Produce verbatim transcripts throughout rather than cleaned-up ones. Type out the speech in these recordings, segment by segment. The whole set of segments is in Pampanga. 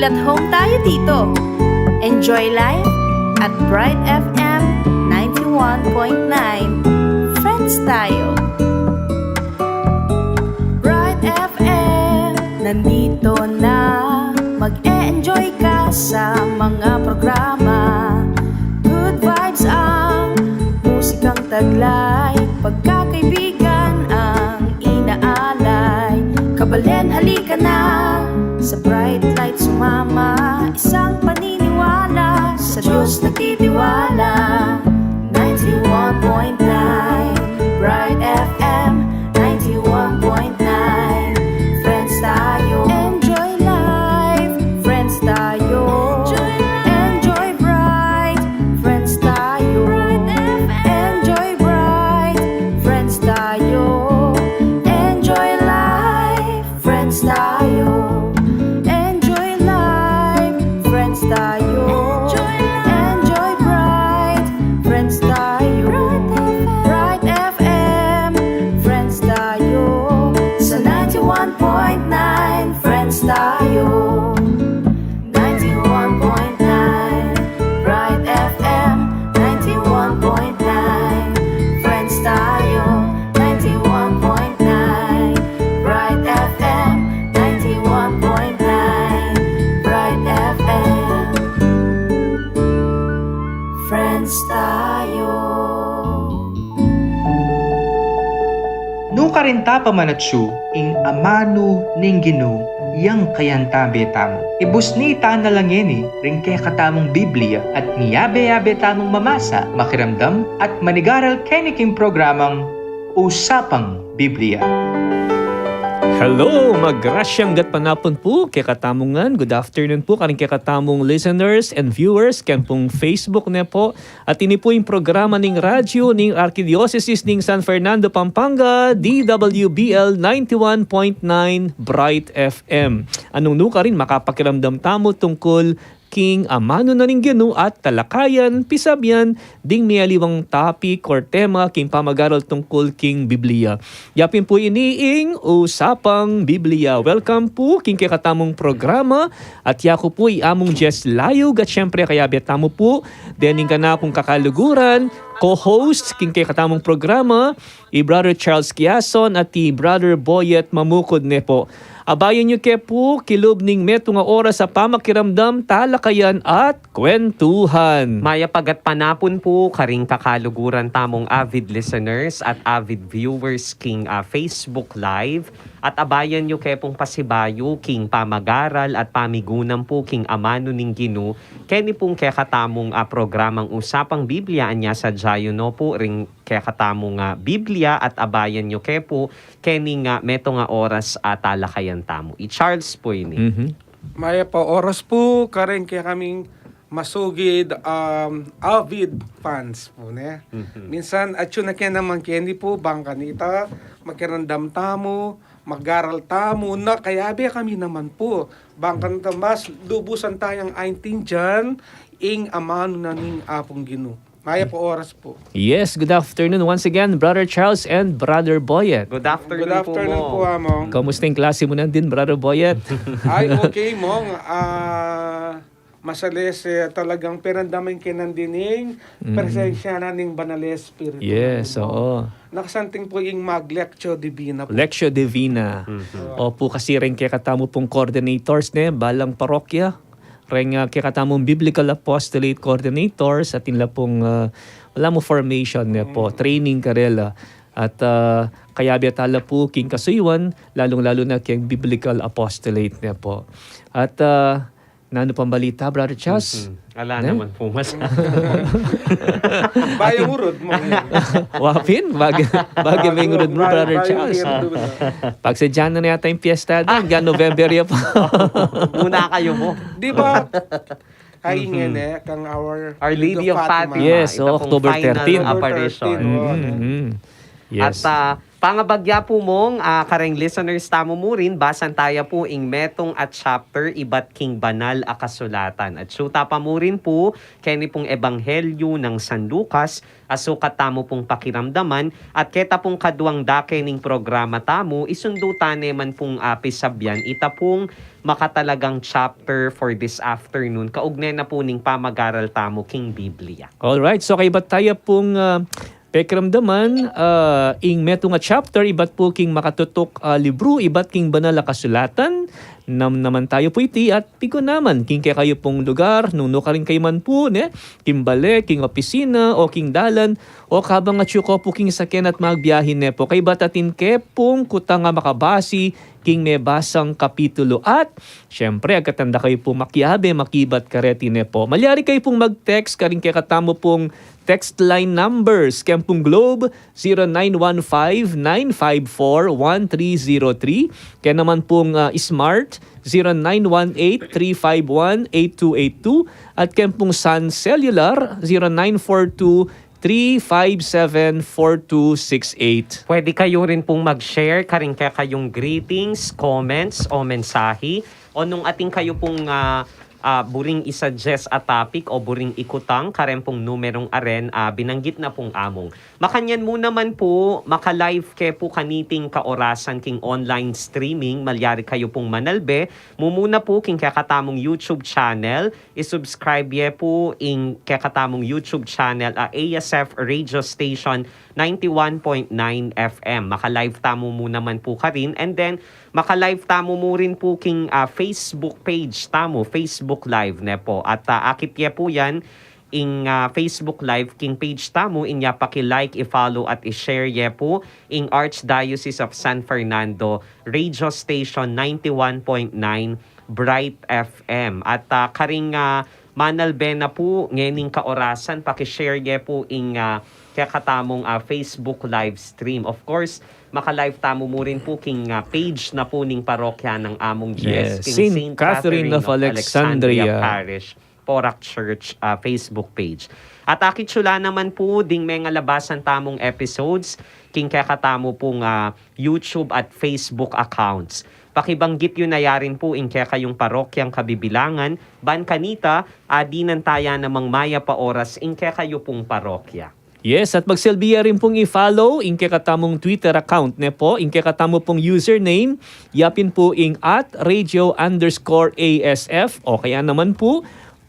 At home tayo dito. Enjoy life at Bright F M ninety-one point nine. Friends tayo. Bright F M, nandito na. Mag-e-enjoy ka sa mga programa. Good vibes ang musikang taglay. Pagkakaibigan ang inaalay. Kabalen, halika na. Sa Bright Light sumama. Isang paniniwala. Sa Diyos nagtitiwala. Ninety-one point nine Bright F M. Ninety-one point nine. Friends tayo. Enjoy life. Friends tayo. Enjoy life. Enjoy bright. Friends tayo. Bright F M. Enjoy bright. Friends tayo. Enjoy life. Friends tayo. Enjoy life. Friends tayo. Enjoy life. Enjoy bright. Friends tayo. Bright F M. Bright F M. Friends tayo. Sa ninety-one point nine, friends tayo. Ninety-one point nine Bright F M. Ninety-one point nine, friends tayo. Ninety-one point nine Bright F M. Ninety-one point nine Bright F M. Friends tayo. Nukarin ta pamanatsu ing amanu ning Ginu, yang kayantabe tamu. Ibus ni ta na la ngeni ring kekatamung Biblia at miyabe-yabe tamung mamasa, makiramdam, at manigaral keni king programang Usapang Biblia. Hello! Magrasyang gatpanapun pu kekatamu ngan. Good afternoon pu karing kekatamung listeners and viewers ken pung Facebook ne po. At ini pu ing programa ning radyu ning Arkidiosesis ning San Fernando, Pampanga, D W B L ninety-one point nine Bright F M. Anung nukarin makapakiramdam tamu tungkul king amanu na ning Ginu at talakayan, pisabyan, ding mialiwang topic or tema king pamagaral tungkul king Biblia. Ya pin pu ini ing Usapang Biblia. Welcome pu king kekatamung programa. At yaku pu i Among Jess Layug at syempre kayabe tamu pu dening kanakung kakaluguran, co-host king kekatamung programa, i Brother Charles Quiason at i Brother Boyet Mamukud ne po. Abayan yu ke pu kilub ning metung a oras a pamakiramdam, talakayan at kwentuhan. Mayap a gatpanapun pu karing kakaluguran tamung avid listeners at avid viewers king, ah, Facebook Live. At abayan yu ke pung pasibayu king pamagaral at pamigunam pu king amanu ning Ginu keni pung kekatamung, ah, programang Usapang Biblia. Anya sadya yu no pu ring kekatamung, ah, Biblia at abayan yu ke pu kening, ah, metung a oras a talakayan tamu. I Charles pu ini. Mhm. Mayap a oras pu karing kekaming masugid, um, avid fans pu, ne? Mhm. Minsan atyu na ke naman keni pu, bang kanita makiramdam tamu, magaral tamu, na kayabe kami naman pu. Bang kanita mas lubusan tayang aintindian ing amanu na ning Apung Ginu. Mayap a oras pu. Yes, good afternoon once again, Brother Charles and Brother Boyet. Good afternoon Good afternoon pu, pu, Among. Kamusta ing klase mu nandin, Brother Boyet? Ay, okay, Mong. Ah, masales, eh, talagang piramdaman ke nandin ing Mm. presensya na ning Banal a Espiritu Yes, nandin, Mong. Oo. Nakasanting pu ing mag-Lectio Divina pu. Lectio Divina. Mhm. Opu, kasi ring kekatamu pung coordinators, ne, balang parokya. Reng, ah, kekatamung Biblical Apostolate Coordinators, atin la pung, ah, ala mu formation ne po, Mm. training karela. At, ah, kayabe tala pu king kasuyuan, lalung-lalu na king Biblical Apostolate ne po. At, ah, nanu pang balita, Brother Charles? Mhm. Ala Ne? naman pu mas- Bayu Atin- ngurud mu ngayon. Wa pin, bagu, bagu Bagu, mengurud mu, bayu, Brother bayu Charles. ngurud mu. Pagsadyan na yata ing piyesta da, hanggang November ya pa. Una kayu mu. Di ba? Ay, Mhm. ngeni, kang Our Our Lady of Fatima. Yes, Ita pung October final thirteen. apparition. October thirteen, Mm, oo, mm, ne? mm. Yes. At, ah, pangabagya pu mung, ah, kareng listeners tamu mu rin, basan taya pu ing metung a chapter ibat king banal a kasulatan. At syuta pa mu rin pu, keni pung Ebanghelyo nang San Lucas, a sukat tamu pung pakiramdaman, at keta pung kaduang dake ning programa tamu, isundu ta ne man pung, ah, pisabyan, ita pung makatalagang chapter for this afternoon, kaugnay na pu ning pamagaral tamu king Biblia. Alright, so kaybat taya pung, ah, pakiramdaman, ah, ing metung a chapter, ibat pu king makatutuk a libru, ibat king banal a kasulatan, namnaman taya pu iti at piganaman king kekayu pung lugar, nung nukarin kayu man pu, ne, king bale, king opisina, o king dalan, o kabang atyu ko pu king saken at magbiahe ne pu. Kaybat atin ke pung kutang a makabasi king mebasang kapitulo. At, syempre, agkatan da kayu pung makiabe, makibat kareti ne pu. Malyari kayu pung mag-text karing kekatamu pung text line numbers. Keng pung Globe, zero nine one five, nine five four, one three zero three. Keng naman pung, ah, Smart, zero nine one eight, three five one, eight two eight two. At keng pung Sun Cellular, zero nine four two, three five seven, four two six eight. Pwede kayu rin pung mag-share karing kekayung greetings, comments, o mensahe, o nung atin kayu pung, ah, ah, buring i-suggest a topic o buring ikutang kareng pung numerung aren, ah, binanggit na pung amung. Makanyan mu naman pu, maka-live ke pu kaniting kaorasan king online streaming, malyari kayu pung manalbe, mumuna pu king kekatamung YouTube channel, i-subscribe ye pu ing kekatamung YouTube channel a A S F Radio Station ninety-one point nine F M. Maka-live tamu mu naman pu karin, and then maka-live tamu mu rin pu king, ah, Facebook page tamu, Facebook Live ne pu. At, ah, akit ye pu yan, ing, ah, Facebook Live king page tamu, inya paki-like, i-follow at i-share ye pu ing Archdiocese of San Fernando Radio Station ninety-one point nine Bright F M. At, ah, karing, ah, manalbe na pu ngening kaorasan, paki-share ye pu ing, ah, kekatamung, ah, Facebook live stream. Of course, maka-live tamu mu rin pu king, ah, page na pu ning parokya nang Among Jess, king Saint Catherine of Alexandria Parish, Porac Church, ah, Facebook page. At akit yu la naman pu ding mengalabasan tamung episodes king kekatamu pung, ah, YouTube at Facebook accounts. Pakibanggit yu na ya rin pu ing kekayung parokyang kabibilangan, ban kanita, adinan taya namang mayap a oras ing kekayu pung parokya. Yes, at magsilbi ya rin pung i-follow ing kekatamung Twitter account, ne pu, ing kekatamu pung username, yapin pu ing at radio underscore A S F, o kaya naman pu,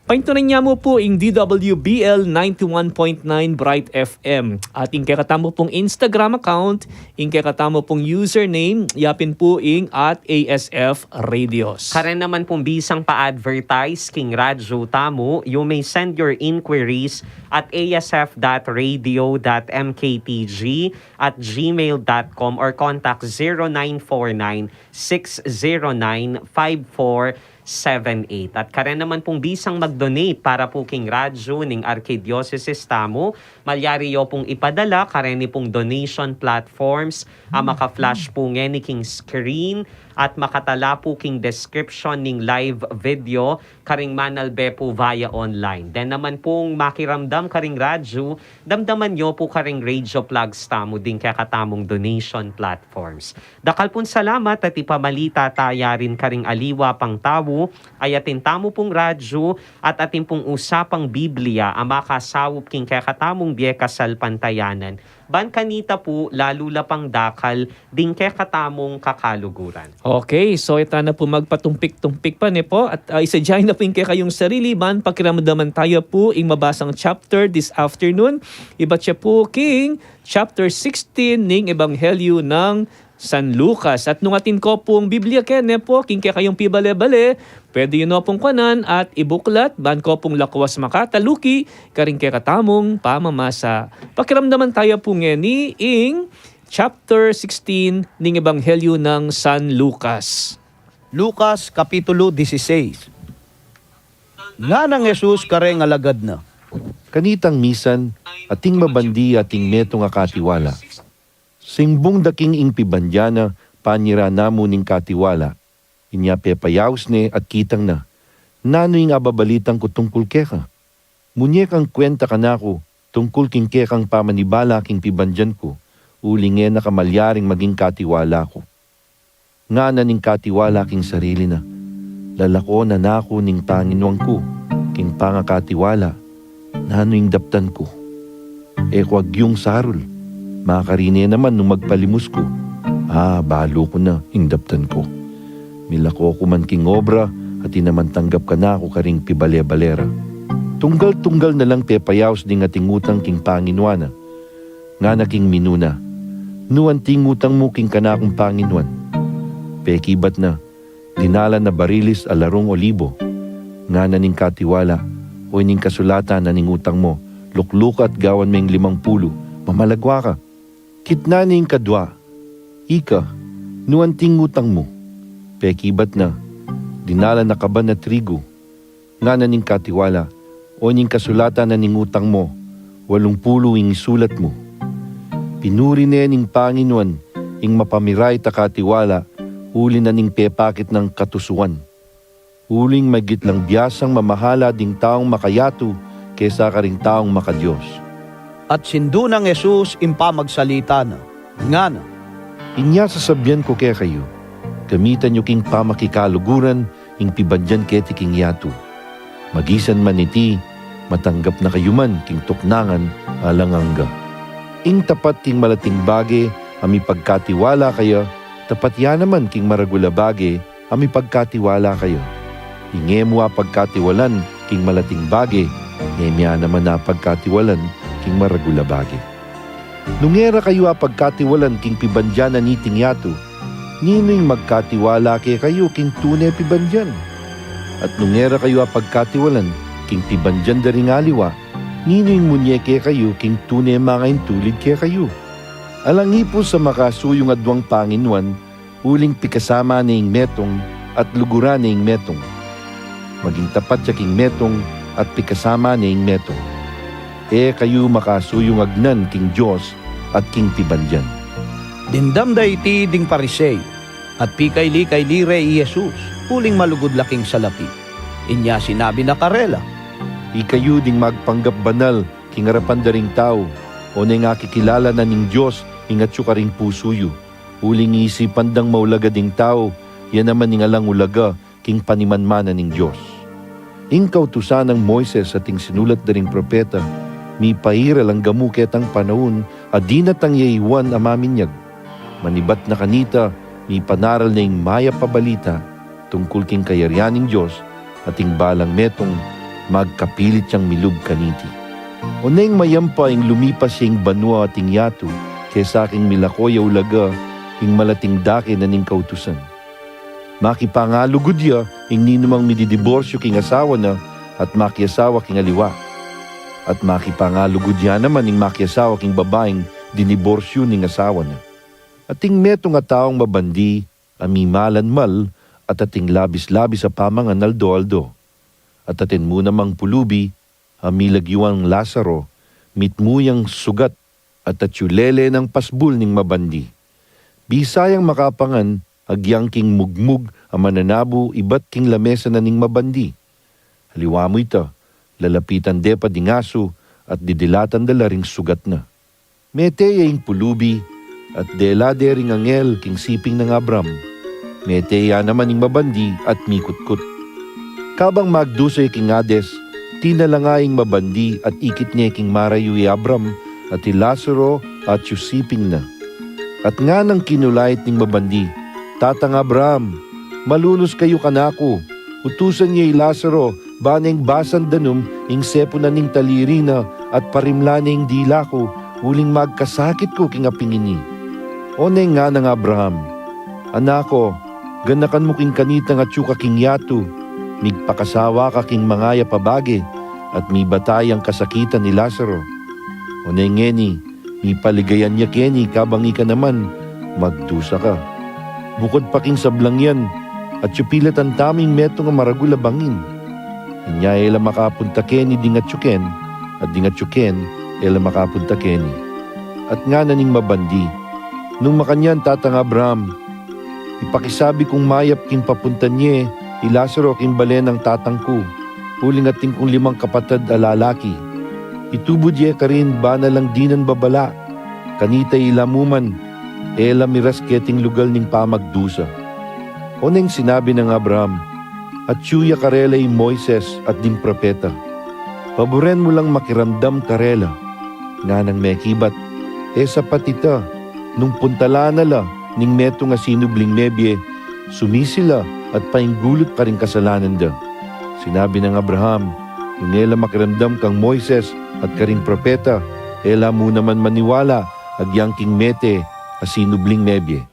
paintunan ya mu pu ing D W B L ninety-one point nine Bright F M. At ing kekatamu pung Instagram account, ing kekatamu pung username, yapin pu ing at A S F Radios. Karen naman pung bisang pa-advertise king radyo tamu, you may send your inquiries at A S F dot radio dot M K T G at gmail dot com or contact zero nine four nine, six zero nine, five four seven eight. At karen naman pung bisang mag-donate para pu king radyo ning Arkidiosesis tamu, malyari yo pung ipadala kareni pung donation platforms a maka-flash pu ngeni king screen at makatala pu king description ning live video karing manalbe pu via online. Then naman pung makiramdam karing radyo, damdaman yo pu karing radio plugs tamu ding kekatamung donation platforms. Dakal pung salamat at ipamalita taya rin karing aliwa pang tau, ay atin tamu pung radyo at atin pung usapang Biblia a makasaup king kekatamung bie kasalpantayanan. Ban kanita pu, lalu la pang dakal ding kekatamung kakaluguran. Okay, so ita na pu magpatumpik-tumpik pa, ne pu? At, ah, isadyang na pu ing kekayung sarili, ban pakiramdaman taya pu ing mabasang chapter this afternoon. Ibat ya pu king chapter sixteen ning Ebanghelyo nang San Lucas. At nung atin ko pung Biblia keni, ne pu, king kekayung pibale-bale, pwede yu no pung kuanan at ibuklat, ban ko pung lakwas makataluki karing kekatamung pamamasa. Pakiramdaman taya pu ngeni ing chapter sixteen ning Ebanghelyo nang San Lucas. Lucas, Kapitulo dieciséis. Nganang Jesus kareng alagad na, kanitang misan, ating mabandi ating metung a katiwala. Simbung da king ing pibandian na, panira na mu ning katiwala. Inya pepayaus ne at kitang na, nanu ing ababalitan ku tungkul keka? Munye kang kwenta kanaku tungkul king kekang pamanibala king pibandian ku. uling e na ka malyaring maging katiwala ku. Ngana ning katiwala king sarili na, lalako na naku ning panginuan ku king pangakatiwala. Nanu ing daptan ku? E ku agyung sarul. Makarine naman nung magpalimus ku. Ah, balu ku na ing daptan ku. Milako ku man king obra, at inaman tanggap kanaku karing pibale-bale ra. Tunggal-tunggal na lang pepayaus ding ating utang king panginuan na. Ngana king minuna, nu anting utang mu king kanakung panginuan? Pekibat na, dinalan a barilis a larung olibo. Ngana ning katiwala, o ining kasulatan na ning utang mu, lukluka at gawan me ing limang pulu, mamalagwa ka. Kitnan ne ing kadwa, ika, nu anting utang mu? Pekibat na, dinalan a kaban a trigu. Ngana ning katiwala, o ining kasulatan na ning utang mu, walung pulu ing isulat mu. Pinuri ne ning panginuan ing mapamirait a katiwala, uli na ning pepakit nang katusuan. Uling maigit lang biasang mamahala ding taung makayatu kesa karing taung makadios. At sindu nang Jesus ing pamagsalita na, ngana, inya sasabian ku kekayu, gamitan yu king pamakikaluguran ing pibandian keti king yatu. Magisan man iti, matanggap na kayu man king tuknangan alang angga. Ing tapat king malating bage a mipagkatiwala kaya, tapat ya naman king maragul a bage a mipagkatiwala kaya. Ing e mu apagkatiwalan king malating bage, e mu ya naman apagkatiwalan king maragul a bage. Nung e ra kayu apagkatiwalan king pibandian na niting yatu, ninu ing magkatiwala kekayu king tune pibandian? At nung e ra kayu apagkatiwalan king pibandian da ring aliwa, ninu ing munye kekayu king tune mangaintulid kekayu? Alang ipus a makasuyung aduang panginuan, uling pikasama ne ing metung at luguran ne ing metung. Maging tapat ya king metung at pikasama ne ing metung. E kayu makasuyung agnan king Dios at king pibandian. Dimdam da iti ding Pariseo, at pikaili-kaili re i Jesus, uling malugud la king salapi. Inya sinabi na karela, ikayu ding magpanggap banal king arapan da ring tau, oneng akikilala na ning Dios ing atyu karing pusu yu. Uling isipan dang maulaga ding tau, ya naman ing alang ulaga king panimanmanan ning Dios. Ing kautusan nang Moises at ing sinulat da ring propeta, mipaira lang gamu ketang panaun a dinatang ya i Juan a Maminyag. Manibat na kanita, mipanaral ne ing mayap a balita tungkul king kayarian ning Dios, at ing balang metung magkapilit yang milub kaniti. Oneng mayampa ing lumipas ya ing banua at ing yatu kesa king milako ya ulaga ing malating dake na ning kautusan. Makipangalugud ya ing ninumang mididiborsyu king asawa na at makiasawa king aliwa. At makipangalugud ya naman ing makiasawa king babaing diniborsyu ning asawa na. Ating metung a taung mabandi a mimalanmal at ating labis-labis a pamangan aldo-aldo. At atin mu namang pulubi a milagyuang Lazaro, mitmu yang sugat at atyu lele nang pasbul ning mabandi. Bisa yang makapangan agyang king mugmug a mananabu ibat king lamesa na ning mabandi. Aliwa mu ita, lalapitan de pa ding asu at didilatan da la ring sugat na. Mete ya ing pulubi at dela de ring angel king siping nang Abram. Mete ya naman ing mabandi at mikutkut. Kabang magdusa ya king Hades, tinalanga ing mabandi at ikit ne king marayu i Abram at i Lazaro atyu siping na. At nganang kinulait ning mabandi, Tatang Abraham, malunus kayu kanaku, utusan ye i Lazaro, ba neng basan danum ing sepunan ning taliri na at parimlan ne ing dila ku, uling magkasakit ku king aping ini. Oneng nganang Abraham, Anak ku, ganakan mu king kanitang atyu ka king yatu, migpakasawa ka king mangayap a bage, at mibata yang kasakitan i Lazaro. Oneng ngeni, mipaligayan ya keni kabang ika naman magdusa ka. Bukud pa king sablang yan, atyu pilatan tamu ing metung a maragul a bangin. Inya e la makapunta keni ding atyu ken, at ding atyu ken e la makapunta keni. At ngana ning mabandi, Nung makanyan, Tatang Abraham, ipakisabi kung mayap king papuntan ye i Lazaro king bale nang tatang ku, uling atin kung limang kapatad a lalaki. Itubud ye karin bana lang dinan babala. kanita ila mu man, e la miras keting lugal ning pamagdusa. O neng sinabi nang Abraham, Atyu ya karela i Moises at ding propeta. Paburen mu lang makiramdam karela. Nganang mekibat, e sapat ita, nung puntalan na la ning metung a sinubling mebie, sumisi la at painggulut karing kasalanan da. Sinabi nang Abraham, Nung e la makiramdam kang Moises at karing propeta, e la mu naman maniwala agyang king mete a sinubling mebie.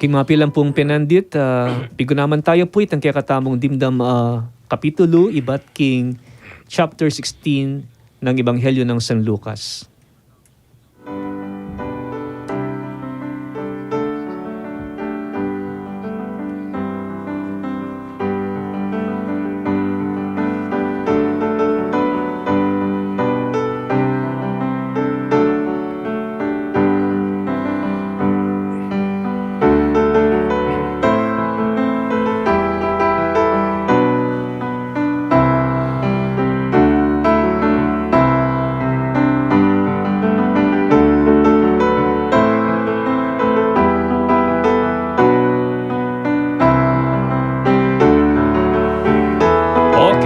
King mapilan pung penandit, ah, pigunaman tayu pu itang kekatamung dimdam, ah, kapitulu ibat king chapter sixteen nang Ebanghelyo nang San Lucas.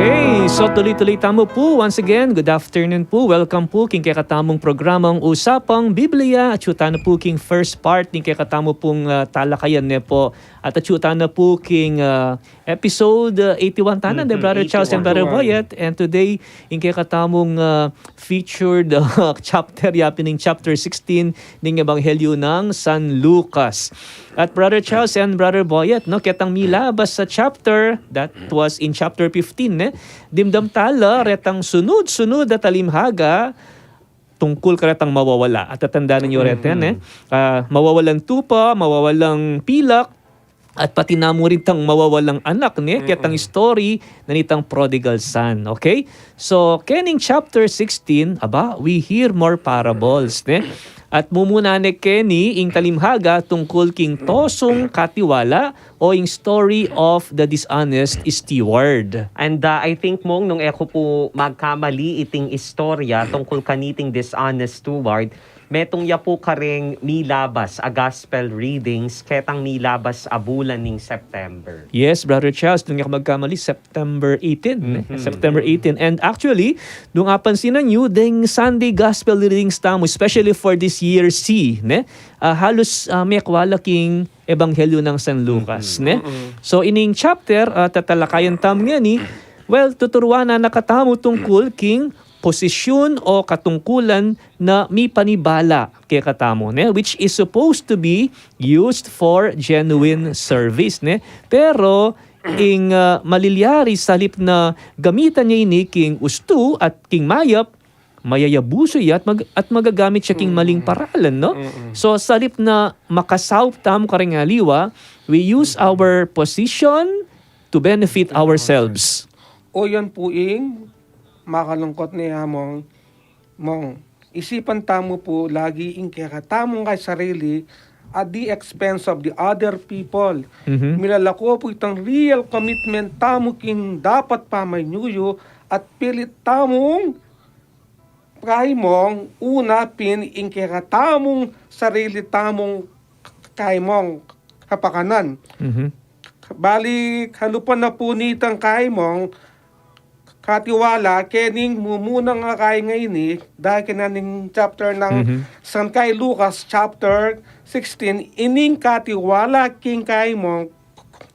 Okay, so tuloy-tuloy tamu pu. Once again, good afternoon pu. Welcome pu king kekatamung programang Usapang Biblia. Atyu tana pu king first part ning kekatamu pung, ah, talakayan ne pu. At atyu tana pu king, ah, episode, ah, eighty-one tana, de, Brother Charles and Brother Boyet. And today, ing kekatamung, ah, featured, ah, chapter, yapin ing chapter sixteen ning Ebanghelyo nang San Lucas. At Brother Charles and Brother Boyet, no, ketang milabas a chapter, that was in chapter fifteen, ne? Dimdam tala retang sunud-sunud a talimhaga tungkul karetang mawawala. At tatandanan yu reta, ne? Ah, mawawalang tupa, mawawalang pilak, at pati na mu rin itang mawawalang anak, ne? Ketang story na nitang prodigal son, okay? So, kening chapter sixteen, aba, we hear more parables, ne? At mumuna ne keni ing talimhaga tungkul king tosung katiwala o ing story of the dishonest steward. And, uh, I think, Mong, nung e ku pu magkamali iting istorya tungkul kaniting dishonest steward, metung ya pu karing milabas a gospel readings ketang milabas a bulan ning September. Yes, Brother Charles, nung e ku magkamali, September eighteen, ne? September eighteen. And actually, nung apansinan yu, deng Sunday gospel readings tamu, especially for this year C, ne? Ah, halus, ah, mekwa la king Ebanghelyo nang San Lucas, ne? So, ining chapter, ah, tatalakayan tamu ngeni, well, tuturuan na na katamu tungkul king posisyun o katungkulan na mipanibala kekatamu, ne? Which is supposed to be used for genuine service, ne? Pero, ing, ah, malilyari, salip na gamitan ya ini king ustu at king mayap, mayayabusu ya at mag-, at magagamit ya king maling paralan, no? So, salip na makasaup tamu karing aliwa, we use our position to benefit ourselves. O yan pu ing makalungkut ne, Mong. Mong, isipan tamu pu lagi ing kekatamung kayang sarili at the expense of the other people. Milalako pu itang real commitment tamu king dapat pamanyuyu at pilit tamung kaimong una pin ing kekatamung sarili tamung kaimong kapakanan. Bali, kalupa na pu nitang kaimong katiwala kening mumunang akayi ngeni, dahil keni ning chapter nang San kay Lucas chapter sixteen, ining katiwala king kaimong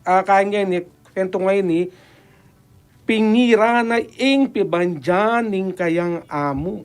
akayi ngeni, kwentu ngeni, pinira na ing pibandian ning kayang amu.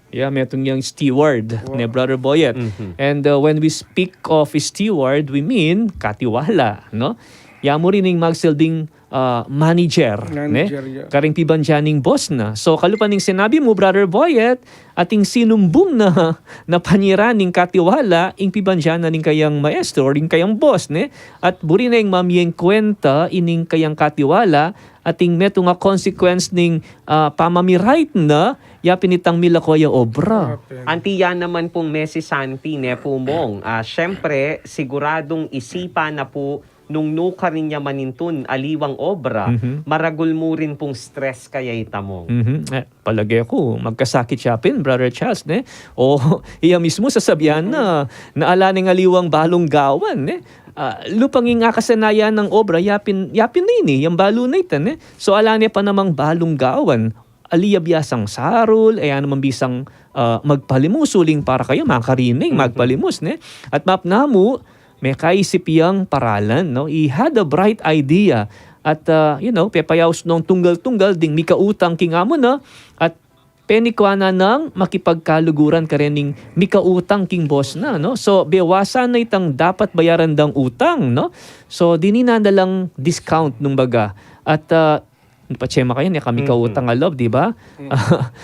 Ya, metung yang steward, ne, Brother Boyet. And, uh, when we speak of steward, we mean katiwala, no? Ya mu rin ing magsilbing, ah, manager, ne? Karing pibandian ning boss na. So, kalupa ning sinabi mu, Brother Boyet, ating sinumbung na, na panira ning katiwala ing pibandian na ning kayang maestro, ning kayang boss, ne? At buri na ing mamie kwenta ining kayang katiwala, ating metung a consequence ning, ah, pamamirait na yapin itang milako ya obra. Anti ya naman pung mesisanti, ne pu, Mong. Ah, siyempre, siguradung isipan na pu nung nukarin ya manintun aliwang obra, Mhm. maragul mu rin pung stress kaya ita, Mong. Mhm. Eh, palage ku, magkasakit ya pin, Brother Charles, ne? O, iya mismu sasabian na, na ala neng aliwang balung gawan, ne? Ah, lupang ing akasanayan nang obra, yapin, yapin na ini, yang balu na ita, ne? So, ala ne pa namang balung gawan. Ali ya biasang sarul, e ya naman bisang, ah, magpalimus uling para kaya makarining, Mhm. magpalimus, ne? At mapnamu, mekaisip yang paralan, no? He had a bright idea. At, ah, you know, pepayaus nong tunggal-tunggal ding mikautang king amo na, at penikwa na nang makipagkaluguran karening mikautang king boss na, no? So, bewasan na itang dapat bayaran dang utang, no? So, dininan na lang discount nung baga. At, ah, Patse makayan, e kami Mhm. kautang a lub, di ba? Mhm.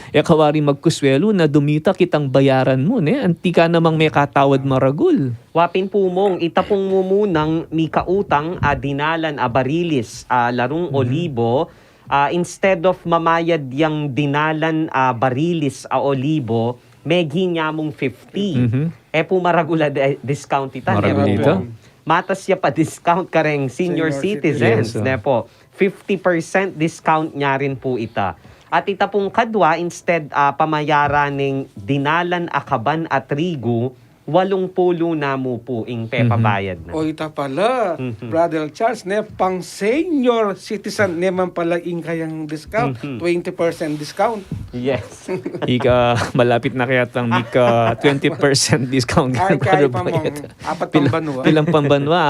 E ka wari magkuswelu na dumita kitang bayaran mu, ne? Anti ka namang mekatawad maragul. Wa pin pu, Mong, ita pung mumunang mikautang a dinalan a barilis a larung Mhm. olibo, ah, instead of mamayad yang dinalan a barilis a olibo, megi nya mung fifty. Mhm. E pu maragul a di-, discount ita, ne Maragul pu, ita. Mong? Matas ya pa discount kareng senior Senior citizens, citizens. Yes, oh. ne po. Fifty percent discount nya rin pu ita. At ita pung kadwa, instead, ah, pamayaran ning dinalan a kaban a trigu, walung pulu na mu pu ing Mhm. pepabayad na. O, ita pala, Mhm. Brother Charles, ne, pang senior citizen ne man pala ing kayang discount, Mhm. twenty percent discount. Yes. Ika, malapit na kaya tang mika twenty percent discount Ay, kaya Brother pa, Boyet. Mong, apat pang Pila-, banwa. pilang pambanwa,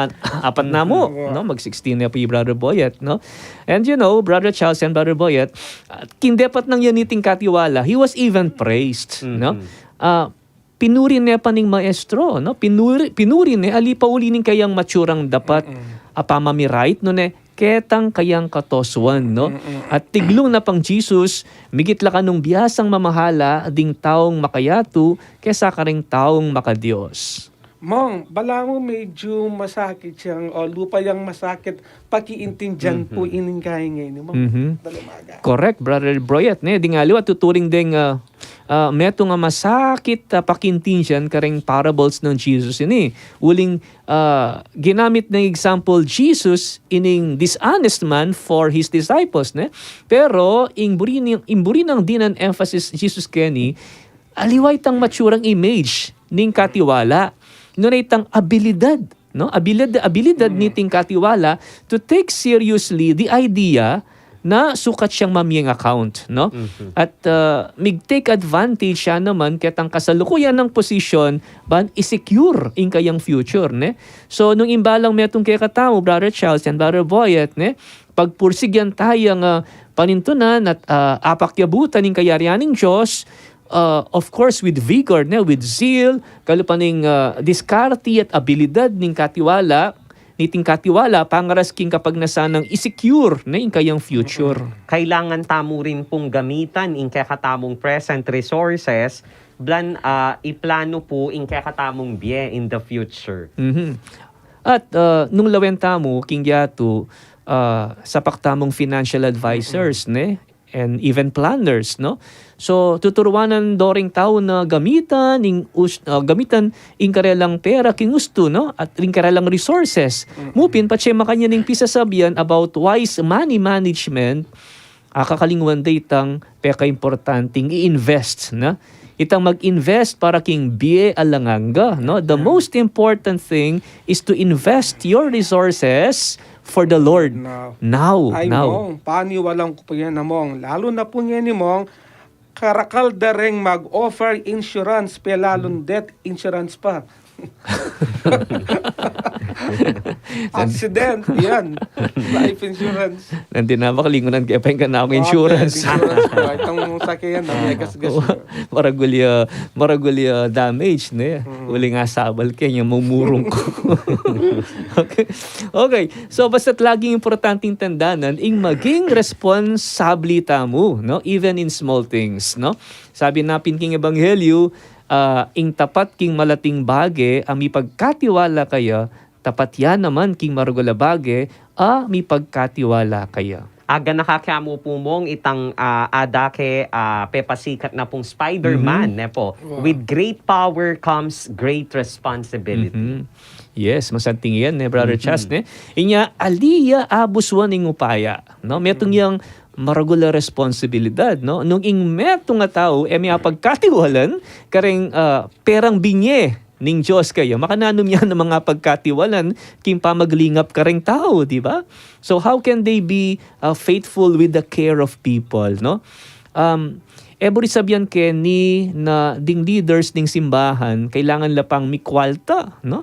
apat na mu, Wow. no? Mag sixteen na pu i Brother Boyet, no? And you know, Brother Charles and Brother Boyet, ah, king depat nang yan iting katiwala, he was even praised, no? Mhm. Ah, pinuri ne pa ning maestro, no? Pinuri, pinuri ne, ali pa uli ning kayang matsurang dapat, Mm-mm. a pamamirait, nune, ketang kayang katosuan, no? Mm-mm. At tiglung na pang Jesus, migit la kanung biasang mamahala ding taung makayatu kesa kareng taung makadios. Mong, balamu medyu masakit yang, o lupa yang masakit pakiintindian Mhm. pu ining kaya ngeni, Mong. Mhm. Dalumaga. Correct, Brother Boyet, ne? Ding aliwa tuturing deng, ah, ah, metung a masakit a pakiintindian kareng parables nang Jesus ini. Uling, ah, ginamit neng example Jesus ining dishonest man for his disciples, ne? Pero ing buri nang, ing buri nang dinan emphasis Jesus keni, aliwa itang matsurang image ning katiwala. Nune itang abilidad, no? Abilid-, abilidad Mm. niting katiwala to take seriously the idea na sukat yang mamyeng account, no? Mhm. At, ah, mig-take advantage ya naman ketang kasalukuyan nang posisyon ban i-secure ing kayang future, ne? So, nung imbalang metung kekatamu, Brother Charles and Brother Boyet, ne? Pagpursige taya ngan panintunan at, ah, apakyabutan ing kayarian ning Dios, ah, of course, with vigor, ne? With zeal, kalupa ning, ah, diskarte at abilidad ning katiwala, niting katiwala, pangaras king kapagnasan nang i-secure, ne, ing kayang future. Kailangan tamu rin pung gamitan ing kekatamung present resources, ban, ah, iplanu pu ing kekatamung bie in the future. Mhm. At, ah, nung lawen tamu, king yatu, ah, sapak tamung financial advisors, ne? And even planners, no? So, tuturuanan do ring tau na gamitan ing us-, ah, gamitan ing karelang pera king ustu, no? At ring karelang resources. Mm. Mu pin, patse makanyan ing pisasabian about wise money management, akakalingwan da itang pekaimportanting i-invest, no? Itang mag-invest para king bie alang angga, no? The most important thing is to invest your resources for the Lord. Now. Now, Ay, now. Mong, paniwalan ku pu yan, Mong. Lalu na pu ngeni, Mong, karakal da reng mag-offer insurance, pelalung death insurance pa. Accident, yan. Life insurance. Nandin na, makalingunan kaya pa yung kanakong insurance. Insurance pa. Itang sakyan, na may gasgas. Maragul ya, maragul ya damage, ne? Mm. Uling asabal kaya niya mumurung ku. Okay. Okay. So, basta't laging importanteng tandanan, ing maging responsable tamu, no? Even in small things, no? Sabi na pin king Ebanghelyo, ah, ing tapat king malating bage, a mipagkatiwala kaya, tapat ya naman king maragul a bage, a mipagkatiwala kaya. Aga na kakamu pu, Mong, itang, ah, adake, ah, pepasikat na pung Spider-Man, Mhm. ne po? Wow. With great power comes great responsibility. Mhm. Yes, masanting yan, ne, Brother Chas, ne? Inya, ali ya abuswan ing upaya, no? Metung yang maragul a responsibilidad, no? Nung ing metung a tau, e mapagkatiwalan kareng, ah, perang binye ning Dios kaya, makananu miyang mangapagkatiwalan king pamaglingap kareng tau, di ba? So how can they be, uh, faithful with the care of people, no? Um, e buri sabian keni na ding leaders ning simbahan, kailangan la pang mikwalta, no?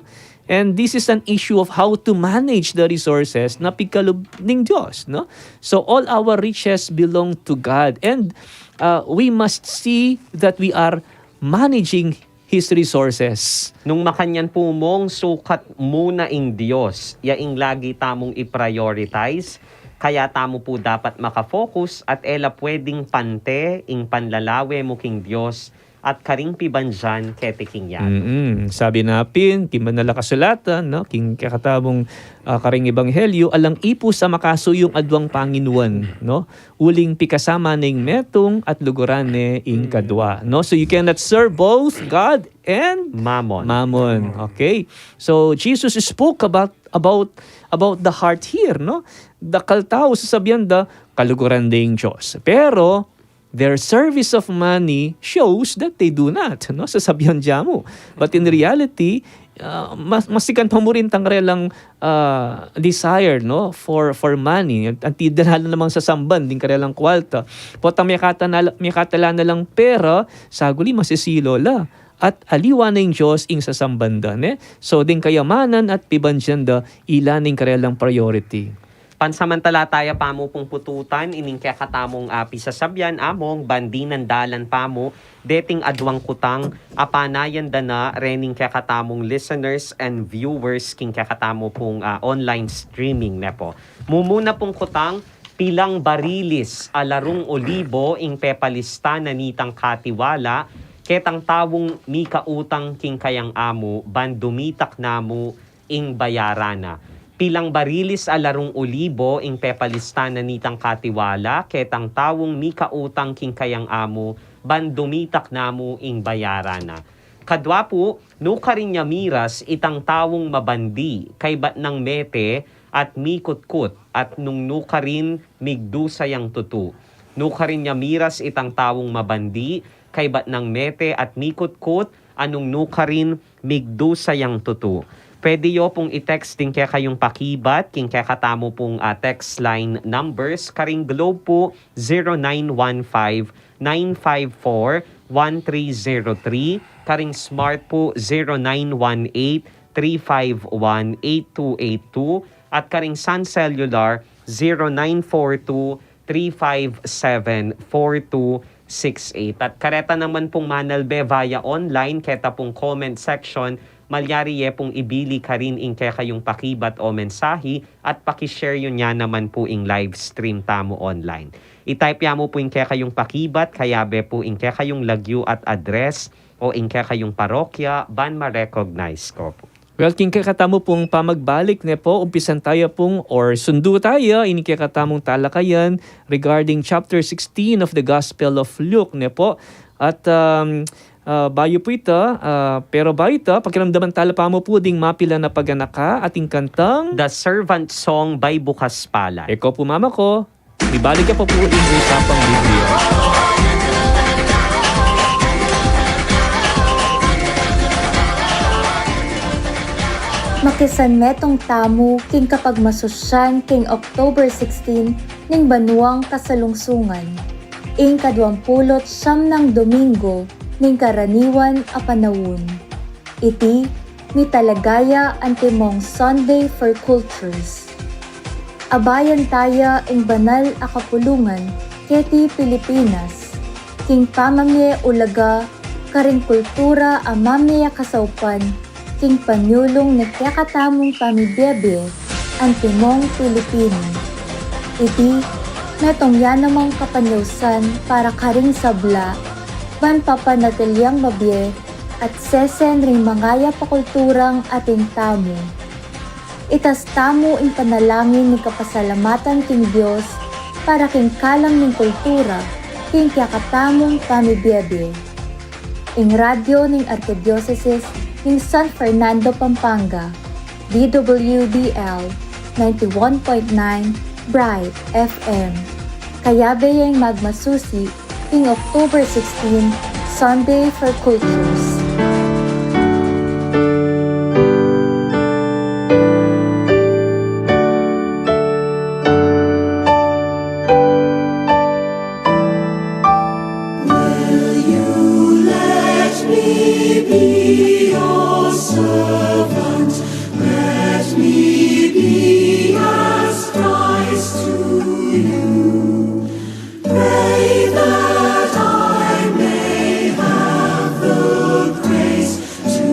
And this is an issue of how to manage the resources na pigkalub ning Dios, no? So all our riches belong to God, and, uh, we must see that we are managing His resources. Nung makanyan pu, Mong, sukat mu na ing Dios, ya ing lagi tamung i-prioritize, kaya tamu pu dapat makafocus at e la pwedeng pante ing panlalawe mu king Dios at karing pibandian keti king yatu. Mm-mm. Sabi na pin king Banal a Kasulatan, no, king kekatamung, ah, karing ebanghelyo, alang ipus a makasuyu king aduang panginuan, no? Uling pikasama ne ing metung at luguran ne ing kadua, no? So you cannot serve both God and Mammon. Mammon. Okay? So Jesus spoke about, about, about the heart here, no? Dakal tau sasabian da kaluguran da ing Dios. Pero their service of money shows that they do not, no? Sasabian da mu. But in reality, ah, mas, masikan pa mu rin tang karelang, ah, desire, no, for, for money. Anti da na la namang sasamban ding karelang kwalta. Potang mekata na la, mekata la na lang pera, saguli masisilo la. At aliwa na ing Dios ing sasamban da, ne? So ding kayamanan at pibandian da, ila na ing karelang priority. Pansamantalataya pa mu pung pututan ining kekatamung, ah, pisasabian, Among, ban dinan dalan pa mu deting aduang kutang a panayan da na rening kekatamung listeners and viewers king kekatamu pung, ah, online streaming, ne pu. Mumuna pung kutang, pilang barilis a larung olibo ing pepalista na nitang katiwala ketang taung mikautang king kayang amu ban dumitak na mu ing bayaran na. Pilang barilis a larung olibo ing pepalista na nitang katiwala ketang taung mikautang king kayang amu ban dumitak na mu ing bayaran na. Kadua pu, nukarin ya miras itang taung mabandi kaybat nang mete at mikutkut, at nung nukarin migdusa yang tutu. Nukarin ya miras itang taung mabandi kaybat nang mete at mikutkut, a nung nukarin migdusa yang tutu. Pwede yu pung i-text ding kekayung pakibat king kekatamu pung, ah, text line numbers. Karing Globe pu, zero nine one five, nine five four, one three zero three. Karing Smart pu, zero nine one eight, three five one, eight two eight two. At karing Sun Cellular, zero nine four two, three five seven, four two six eight. At kareta naman pung manalbe via online, keta pung comment section, malyari ye pung ibili karin ing kekayung pakibat o mensahi at paki-share yu na naman pu ing live stream tamu online. I-type ya mu pu ing kekayung pakibat, kayabe pu ing kekayung lagyu at address o ing kekayung parokya ban ma-recognize ko pu. Well, king kekatamu pung pamagbalik, ne pu, umpisan taya pung, or sundu taya ining kekatamung talakayan regarding chapter sixteen of the Gospel of Luke, ne pu. At, um, ah, bayu pu ita, ah, pero bayu ita, pakiramdaman tala pa mu pu ding mapilan a paganaka at ing kantang The Servant Song by Bukas Palad. Eko pu, mama ko. Ibalik ya pa pu ing Usapang Biblia. Makisanmetung tamu king kapagmasusyan king October sixteen ning banuang kasalungsungan, ing kaduampulu't siam nang Domingo ning karaniwan a panaun. Iti mitalagaya antimong Sunday for Cultures. Abayan taya ing banal a kapulungan keti Pilipinas king pamamie ulaga karing kultura a mamie kasaupan king panyulung ning kekatamung pamibiebie antimong Pilipino. Iti metung ya namang kapanyausan para karing sabla ban papanatiliang mabie at sesen ring mangayap a kulturang atin tamu. Itas tamu ing panalangin ning kapasalamatan king Dios para king kalam ning kultura king kekatamung pamibiebie. Ing radyo ning Arkidiosesis ning San Fernando, Pampanga. D W B L ninety-one point nine Bright F M. Kayabe yang magmasusi king October sixteen, Sunday for Cultures. Will you let me be your servant? Let me be as Christ to you. Pray that I may have the grace to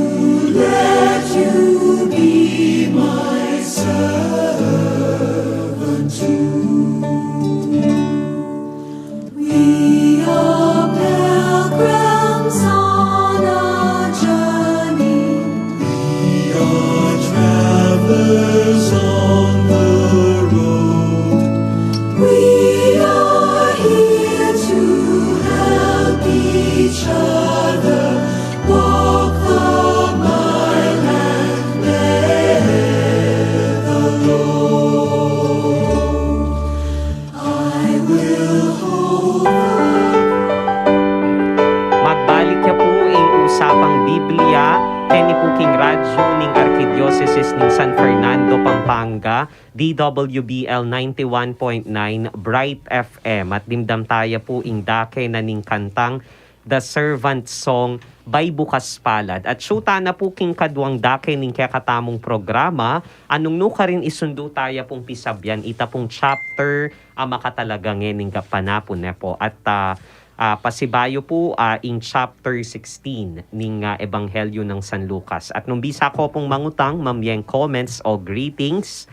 let you be my servant too. We are pilgrims on a journey. We are travelers on the road. We are here to help each other walk the mile and bear the load. I will hold the Magbalik ya pu ing Usapang Biblia, keni pu king radyu ning Arkidiosesis ning San Fernando, Pampanga, D W B L ninety-one point nine Bright F M, at dimdam taya pu ing dake na ning kantang The Servant Song by Bukas Palad. At syuta na pu king kaduang dake ning kekatamung programa, anung nu karin isundu taya pung pisabyan ita pung chapter a makatalaga ngening panapun, ne pu. At, ah, ah, pasibayu pu, ah, ing chapter sixteen ning, ah, Ebanghelyo nang San Lucas. At nung bisa ko pung mangutang, mamyeng comments o greetings,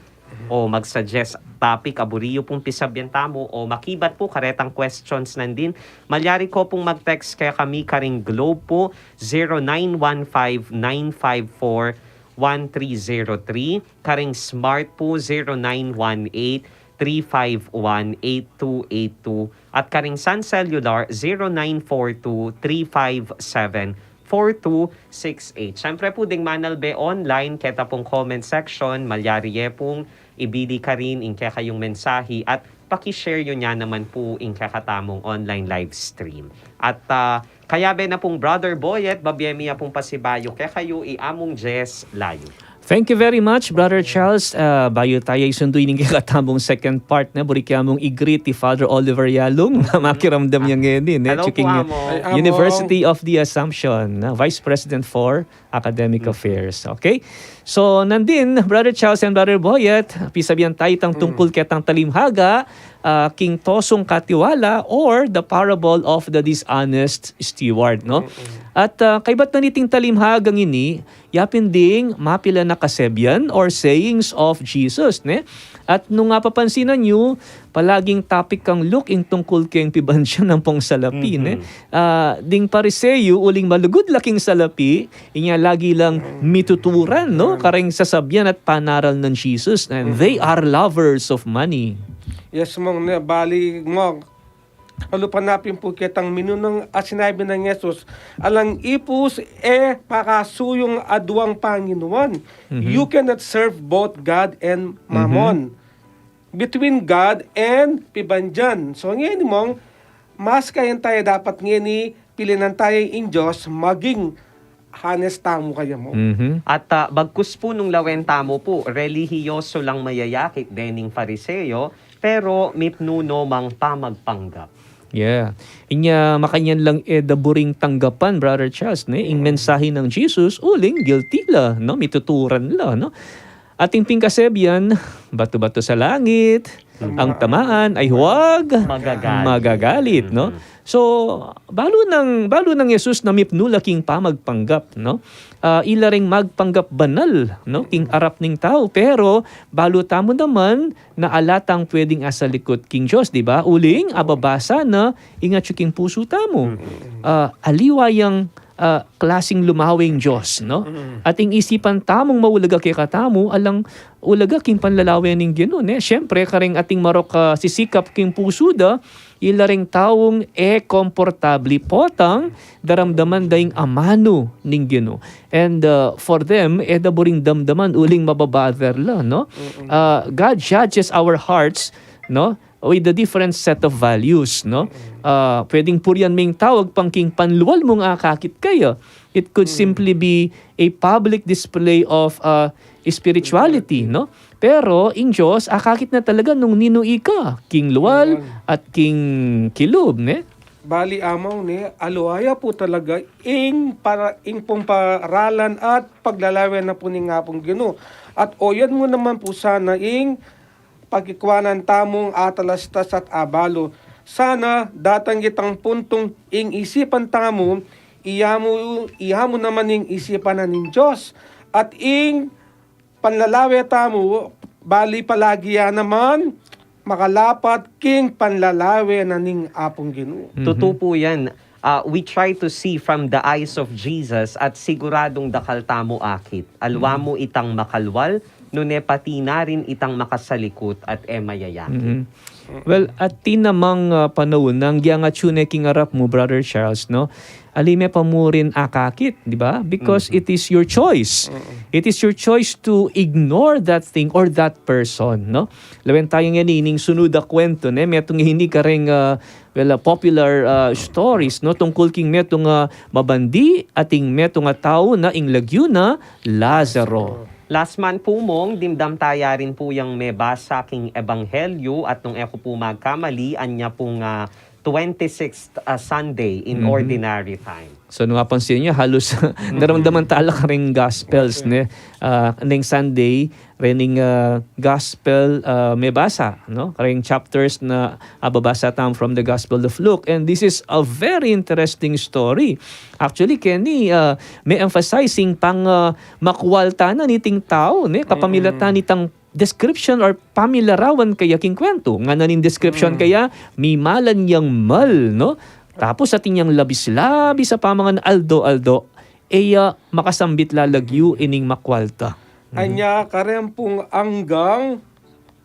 o mag-suggest topic a buri yu pung pisabyan tamu, o makibat pu karetang questions nandin, malyari ko pung mag-text kekami karing Globe pu, zero nine one five nine five four one three zero three, karing Smart pu, zero nine one eight three five one eight two eight two, at karing Sun Cellular, zero nine four two three five seven four two six eight. Siyempre pu, ding manalbe online, keta pung comment section, malyari ye pung ibili karin ing kekayung mensahi at paki-share yu ne naman pu ing kekatamung online live stream. At, ah, kayabe na pung Brother Boyet, babie mi ya pung pasibayu kekayu i Among Jess Layu. Thank you very much, Brother Charles. Ah, bayu taya isundu ining kekatamung second part, ne, buri ke mung i-greet i Father Oliver Yalung, makiramdam ya ngeni, ne, Hello pu, Chuking Among. Ay, Among. University of the Assumption, ne, Vice President for Academic Affairs. Okay? So, nandin, Brother Charles and Brother Boyet, pisabyan taya itang tungkul ketang talimhaga, ah, king tosung katiwala, or the parable of the dishonest steward, no? At, ah, kaibat na niting talimhagang ini, yapin ding mapilan a kasebyan or sayings of Jesus, ne? At nung mapapansinan yu, palaging topic kang Luke ing tungkul keng pibandian ampong salapi, ne? Ah, ding Pariseo, uling malugud la king salapi, inya lagi lang mituturan, no? Kareng sasabyan at panaral nang Jesus. And they are lovers of money. Yes, Mong, ne, bali, Mong, kalupa na pin pu ketang minunang a sinabi nang Jesus, alang ipus e pakasuyung aduang panginuan. You cannot serve both God and mammon. Between God and pibandian. So, ngeni, Mong, mas kayan taya dapat ngeni pilinan taya ing Dios, maging honest tamu kaya, Mong. Mhm. At, ah, bagkus pu nung lawen tamu pu, relihiyoso lang mayayakit dening Fariseo, pero mipnu no mang pamagpanggap. Yeah. Inya makanyan lang e da buring tanggapan, Brother Charles, ne? Ing mensahe nang Jesus, uling guilty la, no? Mituturan la, no? Atin pin kasebyan, batu-batu sa langit, ang tamaan ay huwag magagalit, no? So, balu nang, balu nang Jesus na mipnu la king pamagpanggap, no? Ah, ila reng magpanggap banal, no? King arap ning tau, pero balu tamu naman na ala tang pwedeng asalikut king Dios, di ba? Uling, ababasa na ing atyu king pusu tamu. Ah, aliwa yang ah, klasing lumawe ing Dios, no? Ating isipan tamung maulaga kekatamu, alang ulaga king panlalawe ning Ginu, ne? Siyempre, karing ating marok, ah, sisikap king pusu da, ila ring taung e komportabli potang daramdaman da ing amanu ning Ginu. And, ah, for them, e da buring damdaman uling mababother la, no? Ah, God judges our hearts, no? With a different set of values, no? Ah, pwedeng purian me ing tau agpang king panlual mung akakit kaya. It could simply be a public display of, ah, spirituality, no? Pero ing Dios, akakit na talaga nung ninu ika, king lual at king kilub, ne? Bali, Among, ne, aliwa ya pu talaga ing para, ing pung paralan at paglalawe na pu ning Apung Ginu. At oyan mu naman pu sana ing pakikwanan tamung atalastas at abalu. Sana datang itang puntung ing isipan tamu, iya mu, iya mu naman ing isipan na ning Dios. At ing panlalawe tamu, bali palagi ya naman makalapat king panlalawe na ning Apung Ginu. Mhm. Tutu pu yan. Ah, we try to see from the eyes of Jesus at siguradung dakal tamu akit. Aliwa mu itang makalwal, nune pati na rin itang makasalikut at e mayayakit. Mhm. Well, atin namang, ah, panaun nang yang atyu ne king arap mu, Brother Charles, no? Ali me pa mu rin akakit, di ba? Because it is your choice. It is your choice to ignore that thing or that person, no? Lawen tayu ngeni ining sunud a kwentu, ne? Metung ini kareng, ah, well, ah, popular, ah, stories, no? Tungkul king metung a mabandi, ating metung a tau na ing lagyu na Lazaro. Last month pu, Mong, dimdam taya rin pu yang mebasa king Ebanghelyo at nung e ku pu magkamali, anya pung, ah, twenty-sixth, ah, Sunday in ordinary time. So, nung mapansin yu, halos naramdaman tala kareng Gospels, ne? Ah, neng Sunday, rening, ah, Gospel, ah, mebasa, no? Kareng chapters na, ah, babasa tam from the Gospel of Luke. And this is a very interesting story. Actually, keni, ah, me-emphasize ing pang, ah, makwalta na niting tau, ne? Kapamilatan nitang description or pamilarawan kaya king kwentu. Ngana ning description kaya, mimalan yang mal, no? Tapos atin yang labis-labis a pamangan aldo-aldo, e ya makasambit la lagyu ining makwalta. Mhm. Anya kareng pung anggang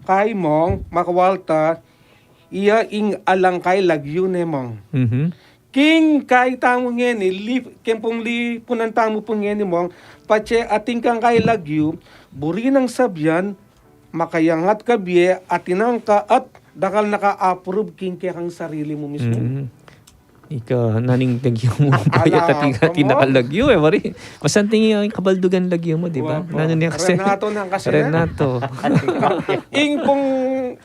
kai, Mong, makwalta, iya ing alang kai lagyu ne, Mong. Mhm. King kai tamu ngeni, li-, king pung lipunan tamu pu ngeni, Mong, patse atin kang kai lagyu, buri nang sabian, makayangat ka bie, atin ka at dakal na ka approve king kekang sarili mu mismu. Mhm. Ika, naning lagyu mu, bayat atin ka, atin ka lagyu, e, wari. Masanting ing kabaldugan lagyu mu, di ba? Nanu ne kasi? Renato na kasi. Renato. Ing pung,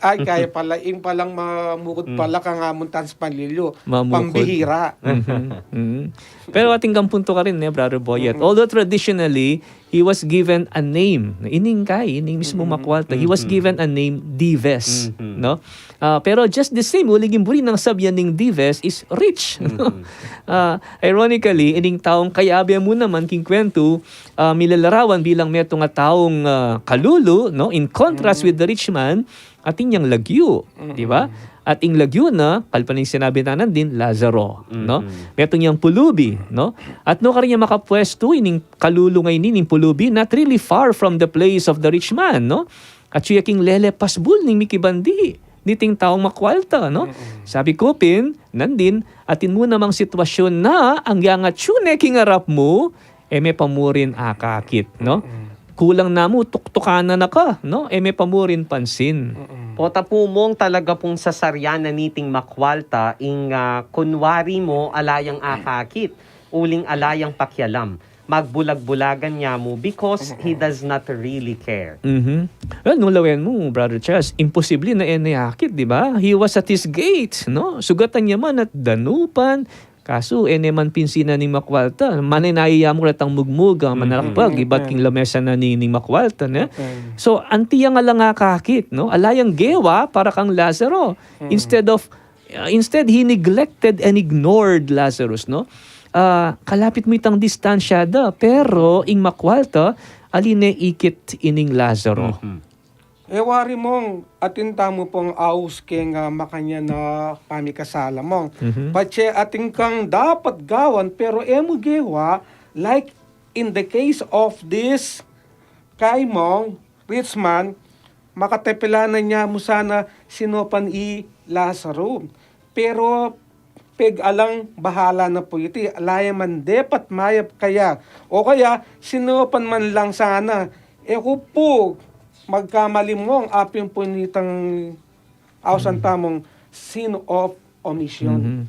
ay, kaya pala, ing palang mamukut pala kang amun tans panlilyo. Mamukut. Pambihira. Mhm, mhm. Pero atin kang punto karin, ne, Brother Boyet. Although traditionally, he was given a name. Ining kai, ining mismu makwalta. He was given a name, Dives, no? Ah, pero just the same, uling ing buri nang sabian ning Dives is rich, no? Ah, ironically, ining taung kayabe mu naman king kwentu, ah, milalarawan bilang metung a taung, ah, kalulu, no? In contrast with the rich man, atin yang lagyu, di ba? At ing lagyu na, kalpan ning sinabi na nandin, Lazaro, no? Metung yang pulubi, no? At nukarin ya makapwestu ining kalulu ngeni, ning pulubi, not really far from the place of the rich man, no? Atyu ya king lele pasbul ning mikibandi niting taung makwalta, no? Sabi ku pin, nandin, atin mu namang sitwasyun na, ang yang atyu ne king arap mu, e me pa mu rin akakit, no? Kulang na mu, tuktukan na na ka, no? E me pa mu rin pansin. Pota pu, Mong, talaga pung sasaryan na niting makwalta, ing, ah, kunwari mu, ala yang akakit, uling ala yang pakialam. Magbulag-bulagan ya mu because he does not really care. Mhm. Well, nung lawen mu, Brother Charles, imposible na e ne akit, di ba? He was at his gate, no? Sugatan ya man at danupan, kasu e ne man pinsinan ning makwalta. Manenaya mu retang mugmug, ah, manalakbag ibat king lamesa na ni, ning makwalta, ne? So, anti yang alang akakit, no? Ala yang gewa para kang Lazaro. Instead of, uh, instead, he neglected and ignored Lazarus, no? Ah, kalapit mu itang distansya da, pero ing makwalta, ali ne ikit ining Lazaro. E wari mong, atin tamu pung aus keng, ah, makanyan a pamikasala mong. Mhm. Patse atin kang dapat gawan, pero e mu gewa, like in the case of this kay mong rich man, makatepilan na niya mu sana sinopan i Lazaro. Pero peg alang bahala na pu iti, ala ya man depat mayap kaya. O kaya, sinopan man lang sana. E ku pu magkamali mong apin pu nitang ausan tamung sin of omission. Mhm.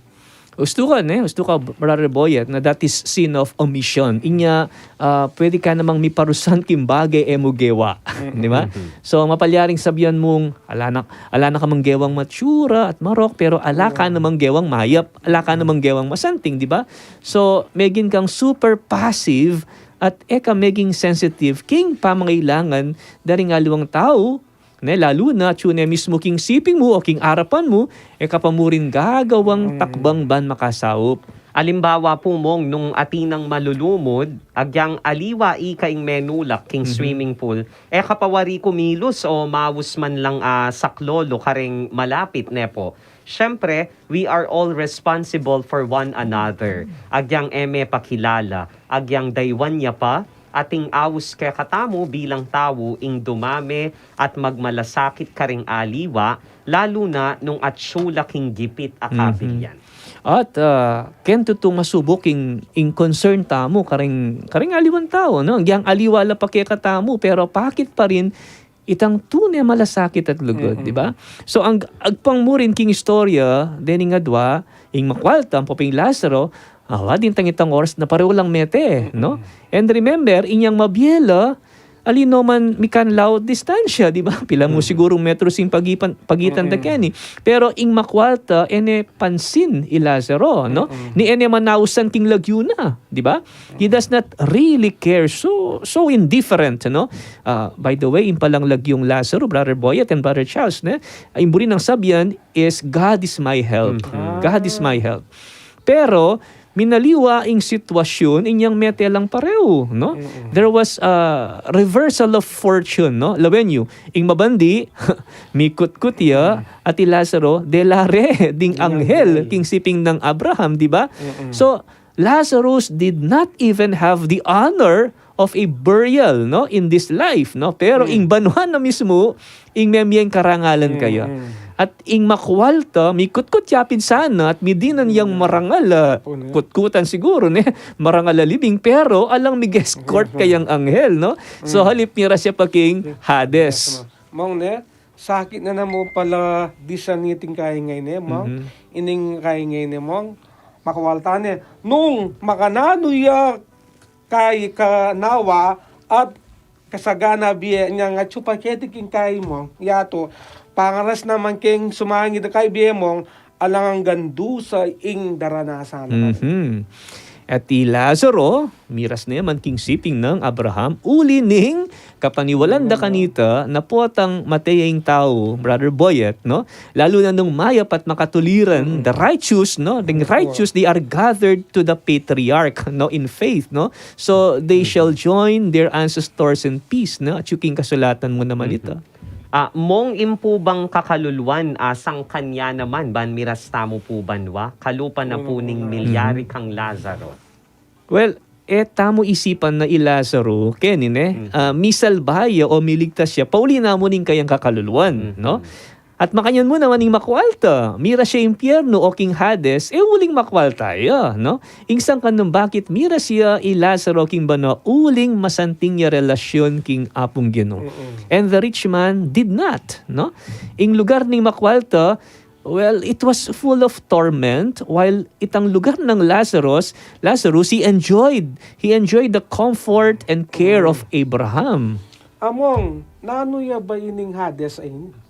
Ustu ka, ne? Ustu ka, Brother Boyet, na that is sin of omission. Inya, ah, pwede ka namang miparusan king bage e mu gewa. Di ba? Mhm. So, mapalyaring sabyan mung, ala na, ala na ka mang gewang matsura at marok, pero ala ka namang gewang mayap, ala ka namang gewang masanting, di ba? So, megin kang super passive at e ka meging sensitive king pamangailangan da ring aliwang tau, ne, lalu na atyu ne mismu king siping mu o king arapan mu, e ka pa mu rin gagawang takbang ban makasaup. Alimbawa pu, Mong, nung atin nang malulumud, agyang aliwa ika ing menulak king swimming pool, e ka pa wari kumilus o maus man lang, ah, saklolo kareng malapit, ne po? Siyempre, we are all responsible for one another. Agyang e me pakilala, agyang daywan ya pa, ating aus kekatamu bilang tau ing dumame at magmalasakit karing aliwa, lalu na nung atsu la king gipit a kabilyan. At, ah, ken tutu masubuk ing, ing concern tamu karing, karing aliwang tau, no? Agyang aliwa la pa kekatamu, pero pakit pa rin itang tune malasakit at lugud, di ba? So, ang agpang mu rin king istorya dening adwa, ing makwalta, ampo pin Lazaro, awa, dintang itang oras na pareho lang mete, no? And remember, inyang mabie la, ali no man mikanlaw distansya, di ba? Pila mu sigurung metros ing pagipan, pagitan da keni. Pero ing makwalta, e ne pansin i Lazaro, no? Ni e ne manausan king lagyu na, di ba? He does not really care. So, so indifferent, no? Ah, by the way, ing palang lagyung Lazaro, Brother Boyet and Brother Charles, ne? Ing buri nang sabyan is, "God is my help." God is my help. Pero, minaliwa ing sitwasyun, inyang mete lang pareho, no? There was a reversal of fortune, no? Lawen yu, ing mabandi, mikutkut ya, at i Lazaro, dela re ding anghel king siping nang Abraham, di ba? So, Lazarus did not even have the honor of a burial, no, in this life, no? Pero ing banua na mismu, ing memie ing karangalan kaya. At ing makwalta, mikutkut ya pin sana, at midinan yang marangal, ah, kutkutan siguro, ne? Marangal a libing, pero alang mig-escort kayang anghel, no? So, halip miras ya pa king Hades. Mong, ne? Sakit na namu pala disan niting kaingay ne, Mong. Ining kaingay ne, Mong. Makwalta ne. Nung makananu ya kay kanawa at kasagana bie niyang atyu pa keti king kay, Mong. Yatu, pangaras naman keng sumangid a kay bie, Mong, alang anggang dusa ing daranasan. At i Lazaro, miras ne man king siping nang Abraham, uli ning kapaniwalan da kanita na potang mate ya ing tau, Brother Boyet, no? Lalu na nung mayap at makatuliran, the righteous, no? The righteous, they are gathered to the patriarch, no? In faith, no? So, they shall join their ancestors in peace, no? Atyu king kasulatan mu naman ita. Ah, Mong, ing pu bang kakaluluan, ah, sangkan ya naman, ban miras tamu pu banwa, kalupa na pu ning milyari kang Lazaro. Well, e tamu isipan na i Lazaro, keni ne, ah, misalba ya o miligtas ya, pauli namu ning kayang kakaluluan, no? At makanyan mu naman ing makwalta, miras ya impyernu o king Hades, e uling makwalta ya, no? Ing sangkan nung bakit miras ya i Lazaro king banua, uling masanting ya relasyun king Apung Ginu. And the rich man did not, no? Ing lugar ning makwalta, well, it was full of torment, while itang lugar nang Lazarus, Lazarus, he enjoyed, he enjoyed the comfort and care of Abraham. Among, nanu ya ba ining Hades a ini?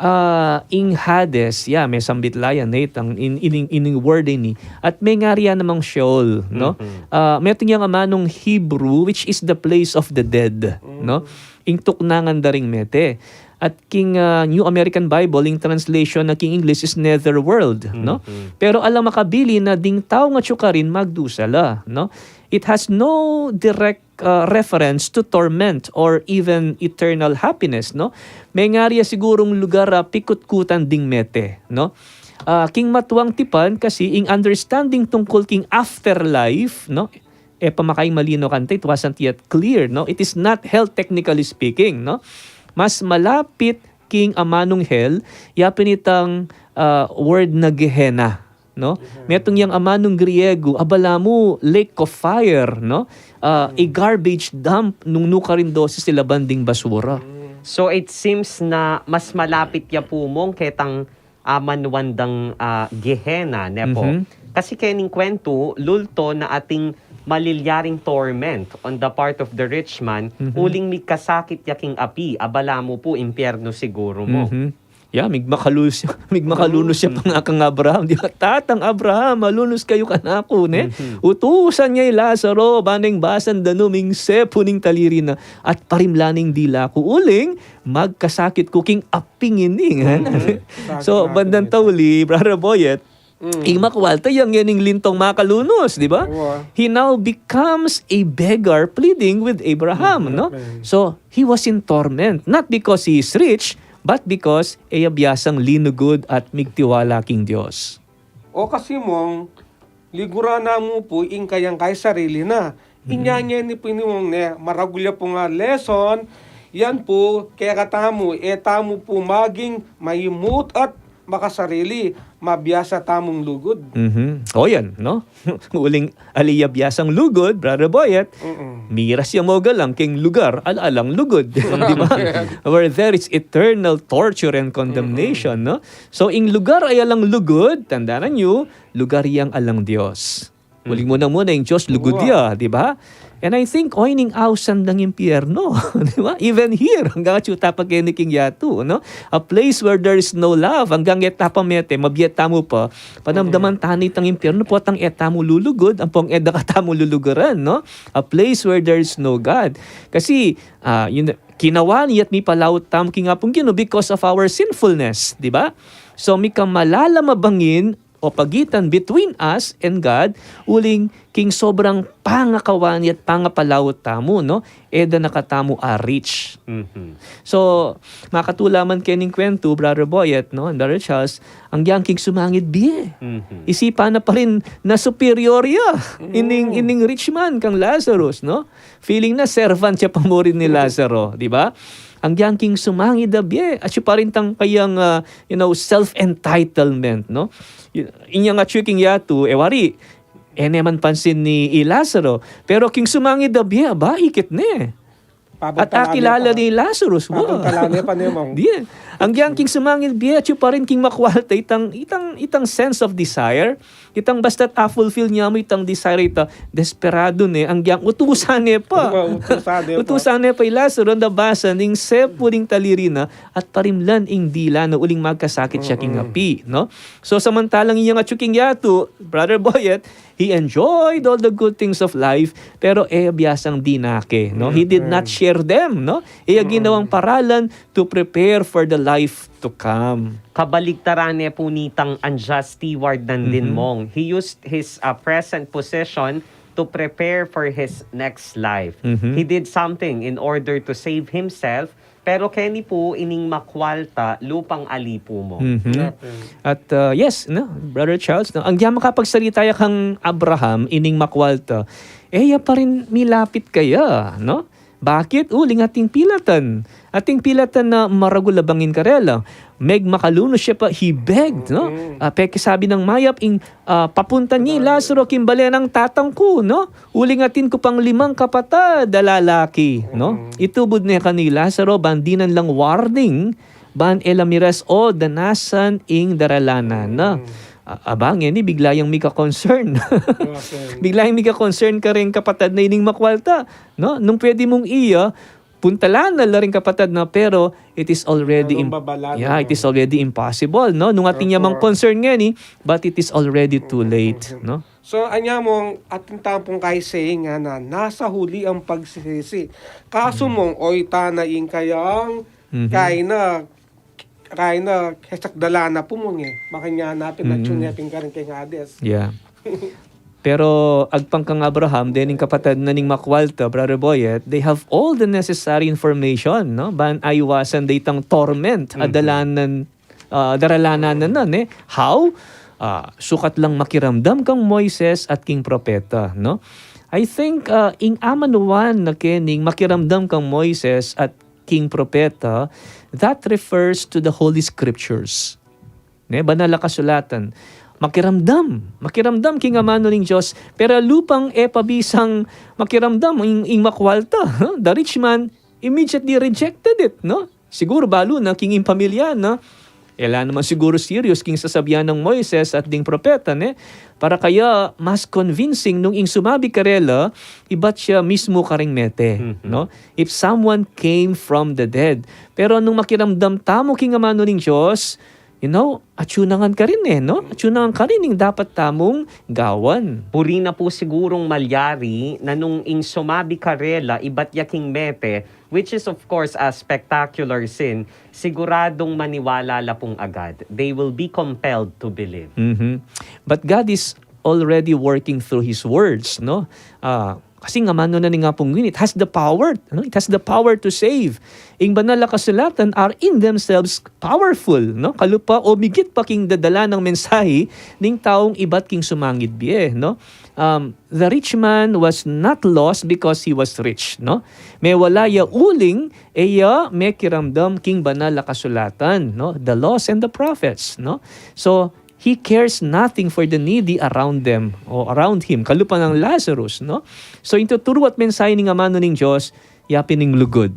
Ah, ing Hades, ya, mesambit la yan, ne, itang in, ining, ining word ini. At mengari ya namang Sheol, no? Ah, metung yang amanung Hebrew, which is the place of the dead, no? Ing tuknangan da ring mete. At king, ah, New American Bible, ing translation na king English is netherworld, no? Pero alang makabilin na ding tau nga atyu karin magdusa la, no? it has no direct, uh, reference to torment or even eternal happiness, no? Mengari ya sigurung lugar a pikutkutan ding mete, no? Ah, king matuang tipan kasi ing understanding tungkul king afterlife, no? E pa makaing malino kanita, it wasn't yet clear, no? It is not hell, technically speaking, no? Mas malapit king amanung hell ya pin itang, ah, word na Gehenna, no? Metung yang amanung Griego, abala mu, lake of fire, no? Ah, a garbage dump nung nukarin dose silaban ding basura. So it seems na mas malapit ya pu, Mong, ketang amanung dang, ah, Gehenna, ne po? Kasi kening kwentu, lulto na atin malilyaring torment on the part of the rich man, uling migkasakit ya king api, abala mu pu, impyernu siguru mu. Ya, migmakalunus, migmakalunus ya pa nga kang Abraham, di ba? Tatang Abraham, malunus kayu kanaku, ne? Utusan ya i Lazaro, ban neng basan da nu ming sepu ning taliri na, at parimlan ing dila ku, uling magkasakit ku king aping ini, ngana. So, bandang tauli, Brother Boyet, ing makwalta yang ngening lintong makalunus, di ba? He now becomes a beggar pleading with Abraham, no? So, he was in torment, not because he is rich, but because e ya biasang linugud at migtiwala king Dios. O kasi, Mong, liguran na mu pu ing kayang kaisarili na. Inya ngeni pu ini, Mong, ne, maragul ya pu nga lesson yan pu kekatamu, e tamu pu maging maimut at makasarili, mabiasa tamung lugud. Mhm. O yan, no? Uling ali ya biasang lugud, Brother Boyet, miras ya mu galang king lugar ala alang lugud. Di ba? Where there is eternal torture and condemnation, no? So, ing lugar a alang lugud, tandanan yu, lugar yang alang Dios. Uling muna-muna ing Dios lugud ya, di ba? And I think, o, ining ausan dang impyerno, di ba? Even here, anggang atyu ta pa keni king yatu, no? A place where there is no love, anggang e ta pa mete, mabie tamu pa, panamdaman ta ne itang impyerno, potang e tamu lulugud, ampong e da ka tamu luluguran, no? A place where there is no God. Kasi, ah, yun, kinawan ya't mipalaut tamu king Apung Ginu because of our sinfulness, di ba? So, mika malalam a bangin o pagitan between us and God, uling king sobrang pangakawan ya't pangapalaut tamu, no? E da na katamu a-reach. So, makatula man kening kwentu, Brother Boyet, no, and Brother Charles, anggang king sumangid bie, isipan na pa rin na superior ya ining, ining rich man kang Lazarus, no? Feeling na servant ya pa mu rin i Lazaro, di ba? Anggang king sumangid a bie, atyu pa rin itang kayang, ah, you know, self-entitlement, no? Y-, inyang atyu king yatu, e wari, e ne man pansin ni i Lazaro. Pero king sumangid a bie, aba, ikit ne. At akilala ni Lazarus, wa. Anggang king sumangid bie, atyu pa rin king makwalta itang, itang, itang sense of desire. Itang basta't a-fulfill ne mu itang desire ita, desperado ne, anggang utusan ne pa. Utusan ne pa i Lazaro, nda basa ning sepu ning taliri na at parimlan ing dila na uling magkasakit ya king api, no? So, samantalang inyang atyu king yatu, Brother Boyet, he enjoyed all the good things of life, pero e ya biasang dinake, no? He did not share them, no? E ya ginawang paralan to prepare for the life to come. Kabaligtaran ne pu nitang unjust steward nandin, Mong. He used his, uh, present position to prepare for his next life. He did something in order to save himself, pero keni pu ining makwalta, lupang ali pu, Mong. At, uh, yes, no, Brother Charles, no, anggang makapagsalita ya kang Abraham, ining makwalta, e ya pa rin milapit kaya, no? Bakit? Uling ating pilatan. Ating pilatan na maragul a bangin karela. Megmakalunus ya pa, he begged, no? Ah, pekisabi nang mayap ing, ah, papuntan ye i Lazaro king bale nang tatang ku, no? Uling atin ku pang limang kapatad a lalaki, no? Itubud ne kanu i Lazaro ban dinan lang warning ban e la miras o danasan ing daralanan na. A-, aba, ngeni bigla yang mika-concern. Bigla yang mika-concern kareng kapatad na ining makwalta, no? Nung pwede mung iya puntalan na la ring kapatad na, pero it is already im-, yeah, it is already impossible, no? Nung atin ya mang concern ngeni, but it is already too late, no? So, anya, Mong, atin tampong kaysa saying ngana, nasa huli ang pagsisisi. Kasu, Mong, o ita na ing kayang, kaya na, kaya na, hesak dala na pu, Mong, e. Makanyan na pin, atyu ne pin karin keng Hades. Yeah. Pero agpang kang Abraham, dening kapatad na ning makwalta, Brother Boyet, they have all the necessary information, no? Ban aiwasan da itang torment, a dalanan, ah, daralanan na, ne? How? Ah, sukat lang makiramdam kang Moises at king propeta, no? I think, ah, ing amanuan na kening makiramdam kang Moises at king propeta, that refers to the Holy Scriptures. Ne, banal a kasulatan. Makiramdam, makiramdam king amanu ning Dios, pero lupang e pa bisang makiramdam ing, ing makwalta, no? The rich man immediately rejected it, no? Siguru balu na king ing pamilya na, e la naman siguru serious king sasabian nang Moises at ding propeta, ne? Para kaya mas convincing nung ing sumabi karela, ibat ya mismu karing mete, no? If someone came from the dead. Pero nung makiramdam tamu king amanu ning Dios, you know, atyu na ngan karin e, no? Atyu na ngan karin ing dapat tamung gawan. Puri na pu sigurung malyari na nung ing sumabi karela, ibat ya king mete, which is of course a spectacular scene, siguradung maniwala la pung agad. They will be compelled to believe. Mhm. But God is already working through His words, no? Ah, kasi ing amanu na ning Apung Ginu, it has the power, no? It has the power to save. Ing banal a kasulatan are in themselves powerful, no? Kalupa o migit pa king dadala nang mensahe ning taung ibat king sumangid bie, no? Um, the rich man was not lost because he was rich, no? Mewala ya uling e ya mekiramdam king banal a kasulatan, no? The laws and the prophets, no? So, He cares nothing for the needy around them o around him. Kalupa nang Lazarus, no? So, ing tuturu at mensahe ning amanu ning Dios, ya pin ing lugud,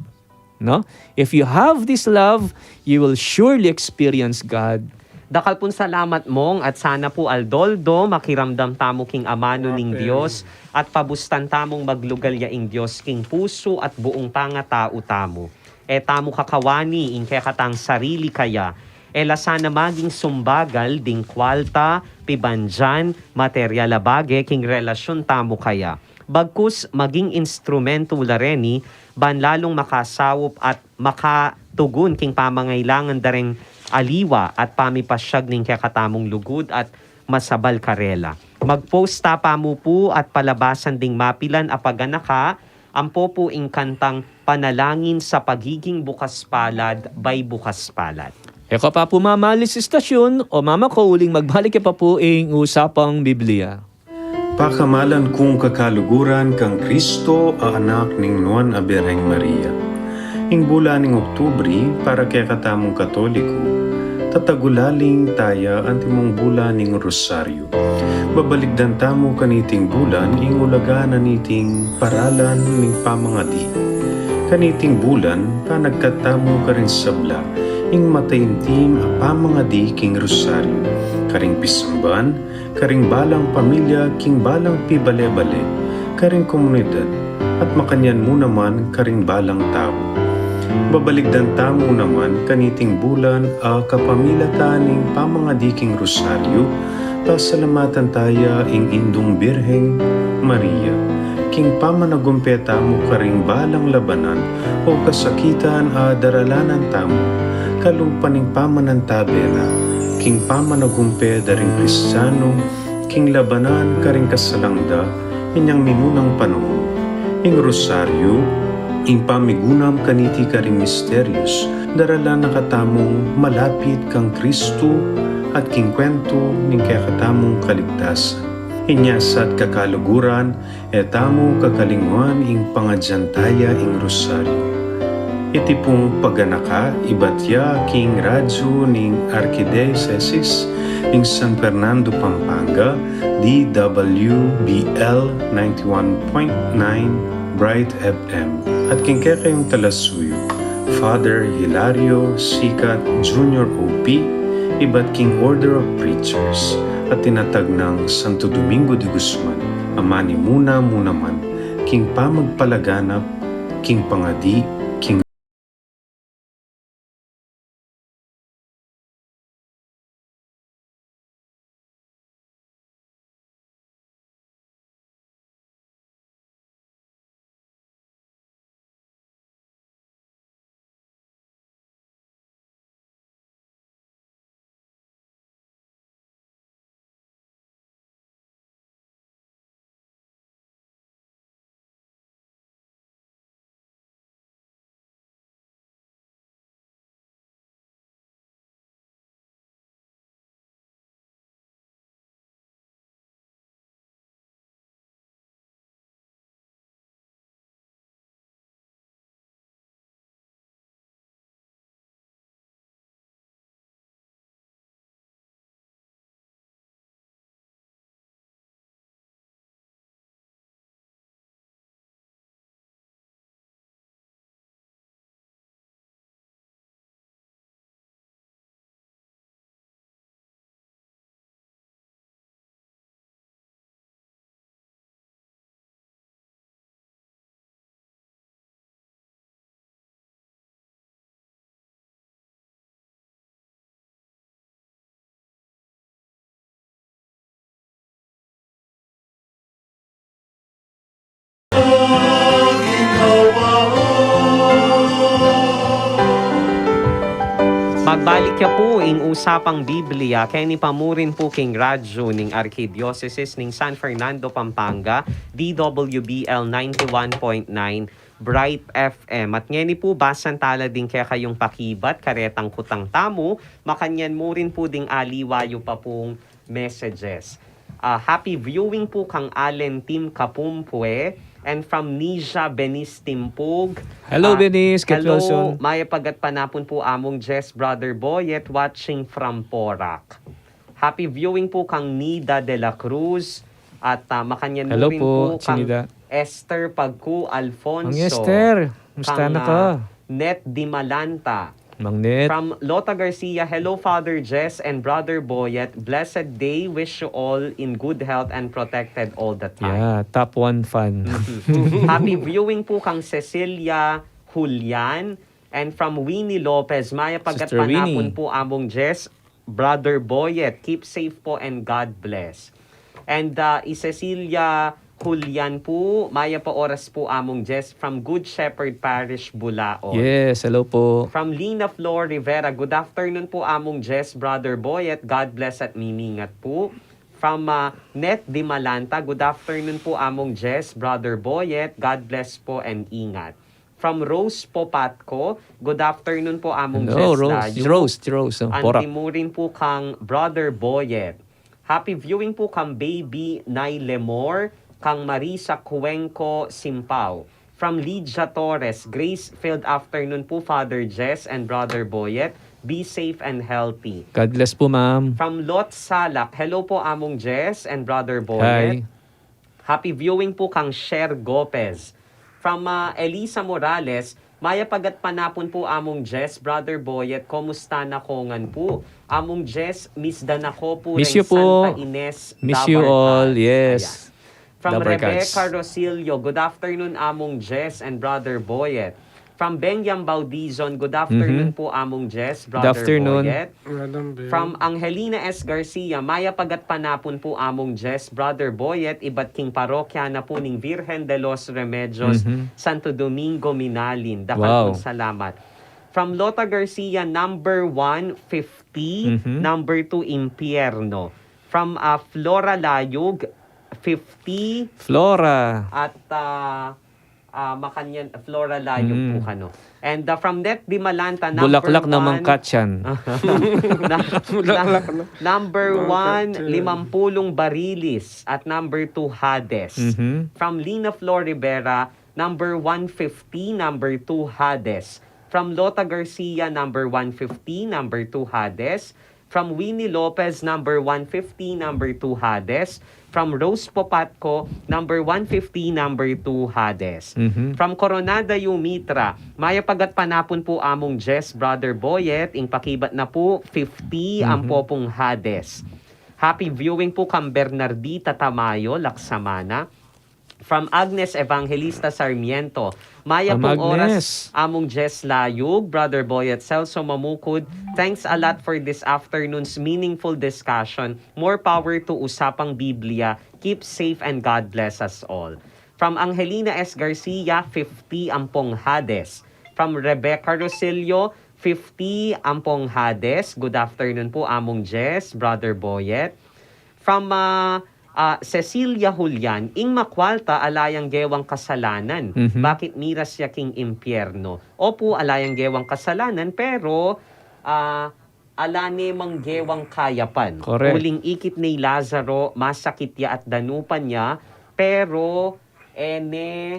no? If you have this love, you will surely experience God. Dakal pung salamat, Mong, at sana pu aldo-aldo makiramdam tamu king amanu ning Dios at pabustan tamung maglugal ya ing Dios king pusu at buung pangatau tamu. E tamu kakawani ing kekatang sarili kaya, e la sana maging sumbagal ding kwalta, pibandian, material a bage king relasyun tamu kaya. Bagkus maging instrumentu la reni ban lalung makasaup at makatugun king pamangailangan da reng aliwa at pamipasyag ning kekatamung lugud at masabal karela. Mag-post ta pa mu pu at palabasan ding mapilan a paganaka, ampo pu ing kantang Panalangin sa Pagiging Bukas Palad by Bukas Palad. E ko pa pu mamalis istasyun o mama ko uling magbalik e pa pu ing Usapang Biblia. Pakamalan kung kakaluguran kang Kristo a Anak ning Nuan a Birheng Maria. Ing bulan ning Oktubri, para kekatamung Katoliko, tatagulaling taya antimong bulan ning Rosaryo. Babalikdan tamu kaniting bulan ing ulaga na niting paralan ning pamangadi. Kaniting bulan, panagkat tamu karing sabla ing mataimtim a pamangadi king Rosaryo, karing pisamban, karing balang pamilya king balang pibale-bale, karing komunidad, at makanyan mu naman karing balang tau. Babalikdan tamu naman kaniting bulan a kapamilatan ning pamangadi king Rosaryo, pasalamatan taya ing Indung Birheng Maria king pamanagumpe tamu karing balang labanan o kasakitan a daralanan tamu, kalupa ning pamanantabe na king pamanagumpe da ring Kristiano king labanan karing kasalang da inyang minunang panaun. Ing Rosaryo, ing pamigunam kaniti karing misterios, daralan na katamung malapit kang Kristo at king kuwentu ning kekatamung kaligtasan. Inya sa at kakaluguran, e tamu kakalingwan ing pangadyan taya ing Rosaryo. Iti pung paganaka ibat ya king radyo ning Arkidiyosesis ning San Fernando, Pampanga, D W B L ninety-one point nine Bright F M, at king kekayung talasuyu, Father Hilario Sicat Junior O P, ibat king Order of Preachers, at tinatag nang Santo Domingo de Guzman, a manimuna mu naman king pamagpalaganap king pangadi king Magbalik ya pu ing Usapang Biblia, keni pa mu rin pu king radyo ning Arkidiosesis ning San Fernando, Pampanga, D W B L ninety one point nine Bright F M. At ngeni pu, basan tala ding kekayung pakibat, karetang kutang tamu, makanyan mu rin pu ding aliwa yu pa pung messages. Ah, happy viewing pu kang Allen Tim Kapumpue and from Nija Benis Timpug. Hello, Ah, Benis. Get well soon. Mayap a gatpanapun pu Among Jess, Brother Boyet, watching from Porac. Happy viewing pu kang Nida de la Cruz at, ah, makanyan mu rin pu kang Esther Pagku Alfonso. Mang Esther, musta na ka? Net Dimalanta. Mang Net. From Lota Garcia, "Hello, Father Jess and Brother Boyet. Blessed day. Wish you all in good health and protected all the time." Yeah, top one fan. Happy viewing pu kang Cecilia Julian. And from Winnie Lopez, mayap a gatpanapun pu Among Jess, Brother Boyet. Keep safe po and God bless. And, uh, i Cecilia Julian pu, mayap a oras pu Among Jess from Good Shepherd Parish, Bulaon. Yes, hello po. From Lina Flor Rivera, "Good afternoon po Among Jess, Brother Boyet, God bless at mimingat po." From, uh, Net Dimalanta, "Good afternoon po Among Jess, Brother Boyet, God bless po and ingat." From Rose Popatco, "Good afternoon po Among Jess Layo." Rose, Rose, Porac. Anti mu rin pu kang Brother Boyet. Happy viewing pu kang Baby Nay Lemor, kang Marisa Cuenco Simpao. From Lydia Torres, "Grace-filled afternoon po Father Jess and Brother Boyet. Be safe and healthy." God bless po, ma'am. From Lot Salak, "Hello po Among Jess and Brother Boyet." Hi. Happy viewing po kang Sher Gopez. From, ah, Elisa Morales, "Mayap a gatpanapun po Among Jess, Brother Boyet, kumusta na ko ngan po? Among Jess, miss da na ko po reng Santa Ines, Dabarcaz." Miss you all, yes. Ayan. From Rebecca Rosillo, "Good afternoon Among Jess and Brother Boyet." From Bengyang Baudizon, "Good afternoon po Among Jess, Brother Boyet." From Angelina S Garcia, "Mayap a gatpanapun po Among Jess, Brother Boyet, ibat king parokya na po ning Virgen de los Remedios, Santo Domingo, Minalin. Dakal pung salamat." From Lota Garcia, number one, fifty, number two, Impierno. From, ah, Flora Layug, fifty. Flora. At, ah, ah, makanyan, Flora Layug po kanu. And, ah, from Net Dimalanta, number one. Bulaklak na Mangkatyan. Number one, limampulung Barilis. At number two, Hades. From Lina Flor Rivera, number one fifty, number two, Hades. From Lota Garcia, number one fifty, number two, Hades. From Winnie Lopez, number one fifty, number two, Hades. From Rose Popatco, number one fifty, number two, Hades. From Coronada Yumitra, "Mayap a gatpanapun po Among Jess, Brother Boyet, ing pakibat na po, fifty, ampo pung Hades." Happy viewing po kang Bernardita Tamayo, Laksamana. From Agnes Evangelista Sarmiento, "Mayap pung oras Among Jess Layug, Brother Boyet, Celso Mamukud. Thanks a lot for this afternoon's meaningful discussion. More power to Usapang Biblia. Keep safe and God bless us all." From Angelina S Garcia, fifty, ampong Hades. From Rebecca Rosillo, fifty, ampong Hades. Good afternoon po Among Jess, Brother Boyet. From, ah, ah, Cecilia Julian, "Ing makwalta ala yang gewang kasalanan. Bakit miras ya king impyerno?" Opu, ala yang gewang kasalanan, pero, ah, ala ne mang gewang kayapan. Correct. Uling ikit ne i Lazaro, masakit ya at danupan ya, pero e ne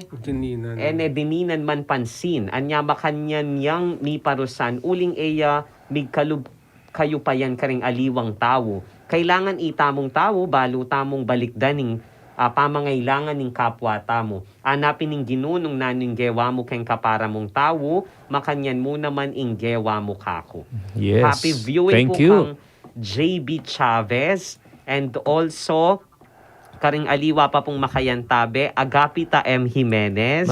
dininan man pansin. Anya makanyan yang miparusan, uling e ya migkalub kayupayan karing aliwang tau. Kailangan itamung tau, balu tamung balikdan ing, ah, pamangailangan ning kapwa tamu. Anapin ning Ginu nung nanu ing gewa mu keng kapara mung tau, makanyan mu naman ing gewa mu kaku. Yes. Happy viewing po kang J B Chavez and also karing aliwa pa pung makayantabe, Agapita M Jimenez,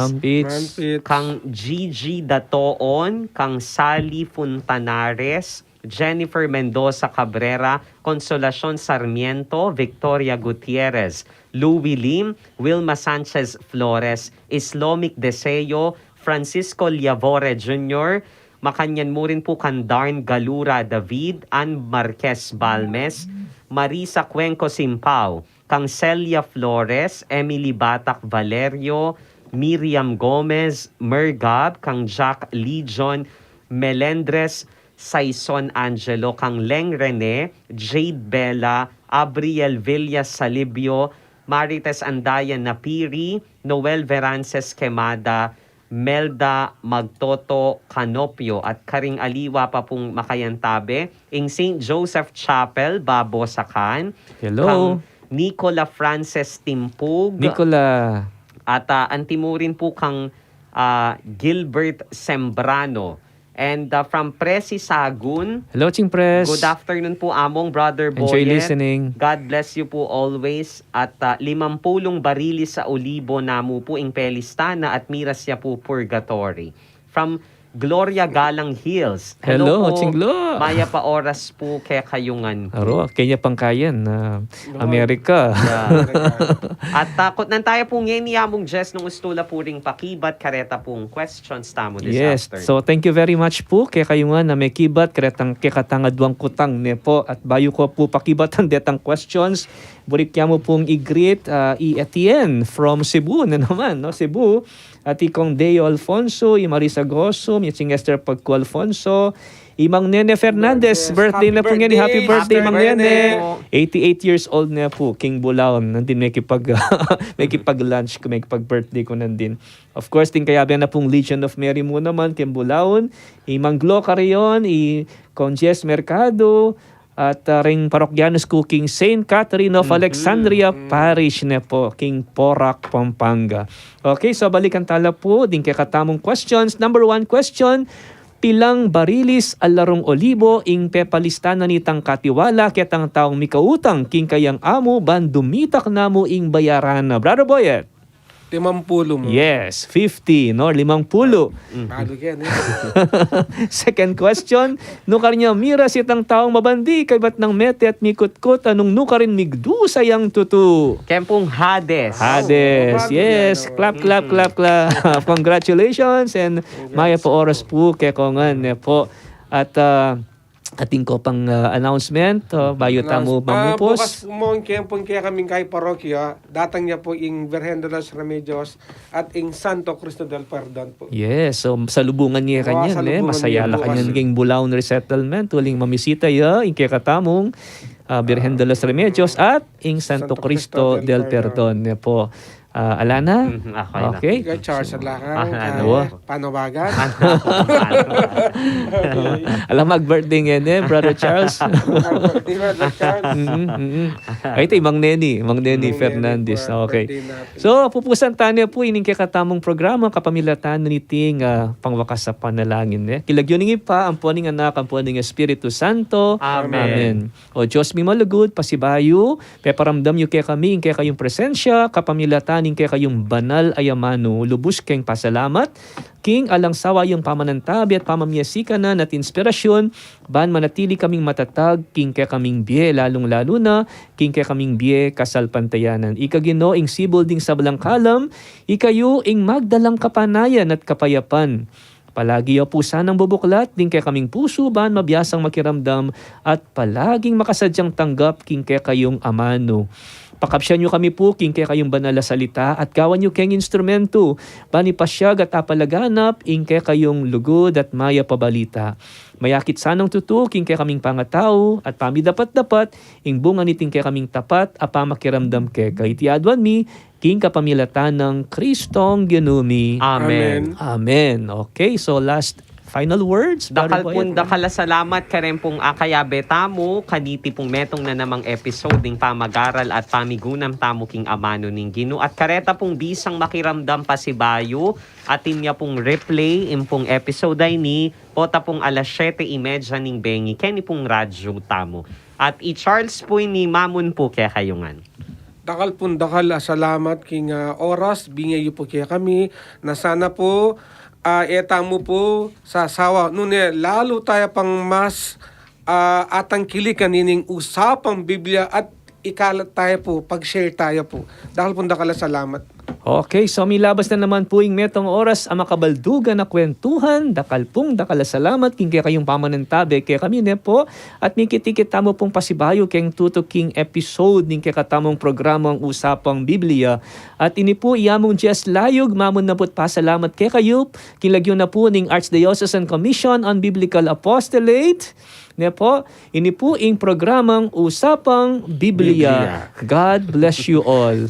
kang Gigi Datoon, kang Sally Fontanares, Jennifer Mendoza Cabrera, Consolacion Sarmiento, Victoria Gutierrez, Louie Lim, Wilma Sanchez Flores, Islomic Deseo, Francisco Liavore Junior, Makanyan mu rin pu kang Darn Galura David, Ann Marquez Balmes, Marisa Cuenco Simpao, kang Celia Flores, Emily Batak Valerio, Miriam Gomez, Mergab, kang Jack Legion Melendres, Saison Angelo, kang Leng Rene, Jade Bella, Abriel Villa Salibio, Marites Andayan Napiri, Noel Verances Quemada, Melda Magtoto Canopio, at karing aliwa pa pung makayantabe, ing Saint Joseph Chapel, Babosakan, Hello. kang Nicola Frances Timpug, Nicola. At ah, antimurin po kang ah, Gilbert Sembrano. And ah, from Presi Sagun, Hello, Ching Pres. Good afternoon po, Among Brother Enjoy Boyet. listening. God bless you po always. At ah, limampulung barilis a olibo namu po ing pelista na at miras ya po purgatory. From Gloria Galang Hills. Hello, Hello po. Ching Glo. Mayap a oras po kekayu ngan po. Aro, Kenya pangkayan, ah, Lord. Amerika. Yeah. At takot nan taya po ngeni, Among Jess, nung ustu la po ring pakibat kareta pung questions tamu this Yes. afternoon. So, thank you very much po kekayu ngan a mekibat karetang kekatang aduang kutang ne po. At bayu ku pu pakibatan detang questions, buri ku ya mu pung i-greet ah, i Etienne from Cebu na naman, no? Cebu. At i Kong Deo Alfonso, i Marisa Goso, mi Ching Esther Pagco Alfonso, i Mang Nene Fernandez, Yes, birthday happy na po ngeni. Happy birthday, birthday. Happy Mang birthday Nene. po. Eighty-eight years old na po, king Bulaon. Nandin mekipag-, mekipag-lunch ku, mekipag-birthday ku nandin. Of course, ding kayabe na pung Legion of Mary mu naman, king Bulaon, i Mang Glo Carrion, i Kong Jess Mercado, at ah, ring parokyanos ku king Saint Catherine of Mhm. Alexandria Mm. Parish ne po, king Porac, Pampanga. Okay, so balikan tala po ding kekatamung questions. Number one question, pilang barilis a larung olibo ing pepalista na nitang katiwala ketang taung mikautang king kayang amu ban dumitak na mu ing bayaran na? Brother Boyet. Limampulu mu. Yes, fifty, no? Limang pulu. Balu ken, eh. Second question, nukar nya miras itang taung mabandi kaybat nang mete at mikutkut, a nung nukarin migdusa yang tutu? Keng pung Hades. Hades, Oh, yes. Hades. Clap, clap, Mm. clap, clap. Congratulations and Congrats. mayap a oras pu kekongan ne po. At ah, atin ko pang ah, announcement, ah, bayu tamu Announce-, ah, mamupus. Bukas pu mu, keng pung kekaming kekayu parokya, datang ya pu ing Virgen de los Remedios at ing Santo Cristo del Perdon pu. Yes, so salubungan ye Wa, kanyan, eh. salubungan Masaya ye la bukas. kanyan king Bulaon Resettlement, uling mamisita ya ing kekatamung ah, Virgen de los Remedios at ing Santo Santo Cristo Cristo del del Perdon. Perdon, ne po. Ah, ala na? Mhm, okay na. Okay. Ika, Charles, ala ka, Ah, ah, ano? panawagan? Ala, mag-birthday ngeni, Brother Charles. Mag-birthday, Brother Charles. Mhm, mhm. Ay, ito, i Mang Neni, Mang Neni Mang Neni Fernandez. po, Okay. birthday natin. So, pupusan tana pu ining kekatamung programa kapamilatan niting ah, pangwakas a panalangin, eh. King lagyu ning Ibpa, ampo ning Anak, ampo ning Espiritu Santo. Amen. Amen. O Dios mi malugud, pasibayu, peparamdam yu kekami ing kekayung presensya, kapamilatan ning kekayung banal a amanu. Lubus keng pasalamat, king alang sawa yung pamanantabi at pamamie sikanan at inspirasyon, ban manatili kaming matatag, king kekaming bie, lalung-lalu na, king kekaming bie kasalpantayanan. Ika Ginu, ing sibul ding sablang kalam, ika yu ing magdalang kapanayan at kapayapan. Palagi yu pu sanang bubuklat ding kekaming pusu ban mabiasang makiramdam at palaging makasadyang tanggap king kekayung amanu. Pakabsian yu kami pu king kekayung banal a salita at gawan yu keng instrumentu ban ipasyag at apalaganap ing kekayung lugud at mayap a balita. Mayakit sanang tutu king kekaming pangatau at pamidapat-dapat ing bunga niting kekaming tapat a pamakiramdam keka. Iti aduan mi king kapamilatan nang Kristong Ginu mi. Amen. Amen. Amen. Okay, so last final words, Brother Dakal Boyet, pung no? dakal a salamat kareng pung akayabe tamu kaniti pung metung na namang episode ning pamagaral at pamigunam tamu king amanu ning Ginu. At kareta pung bisang makiramdam pasibayu, atin ya pung replay ing pung episode a ini, pota pung alas siyete y media ning bengi, keni pung radyu tamu. At i Charles pu ini mamun pu kekayu ngan. Dakal pung dakal a salamat king, ah, oras binye yu pu kekami, na sana pu, ah, e tamu pu sasawa, nune lalu taya pang mas, ah, atangkilikan ining usapang Biblia at ikalat taya pu, pag-share taya pu. Dakal pung dakal a salamat. Okay, so milabas na naman pu ing metung oras a makabaldugan a kwentuhan. Dakal pung dakal a salamat king kekayung pamanantabe kekami, ne pu. At mikit-ikit tamu pung pasibayu keng tutuking episode ning kekatamung programang Usapang Biblia. At ini pu i Among Jess Layug, mamunang pu pasalamat kekayu king lagyu na pu ning Archdiocesan Commission on Biblical Apostolate. Ne pu, ini pu ing programang Usapang Biblia. Biblia. God bless you all.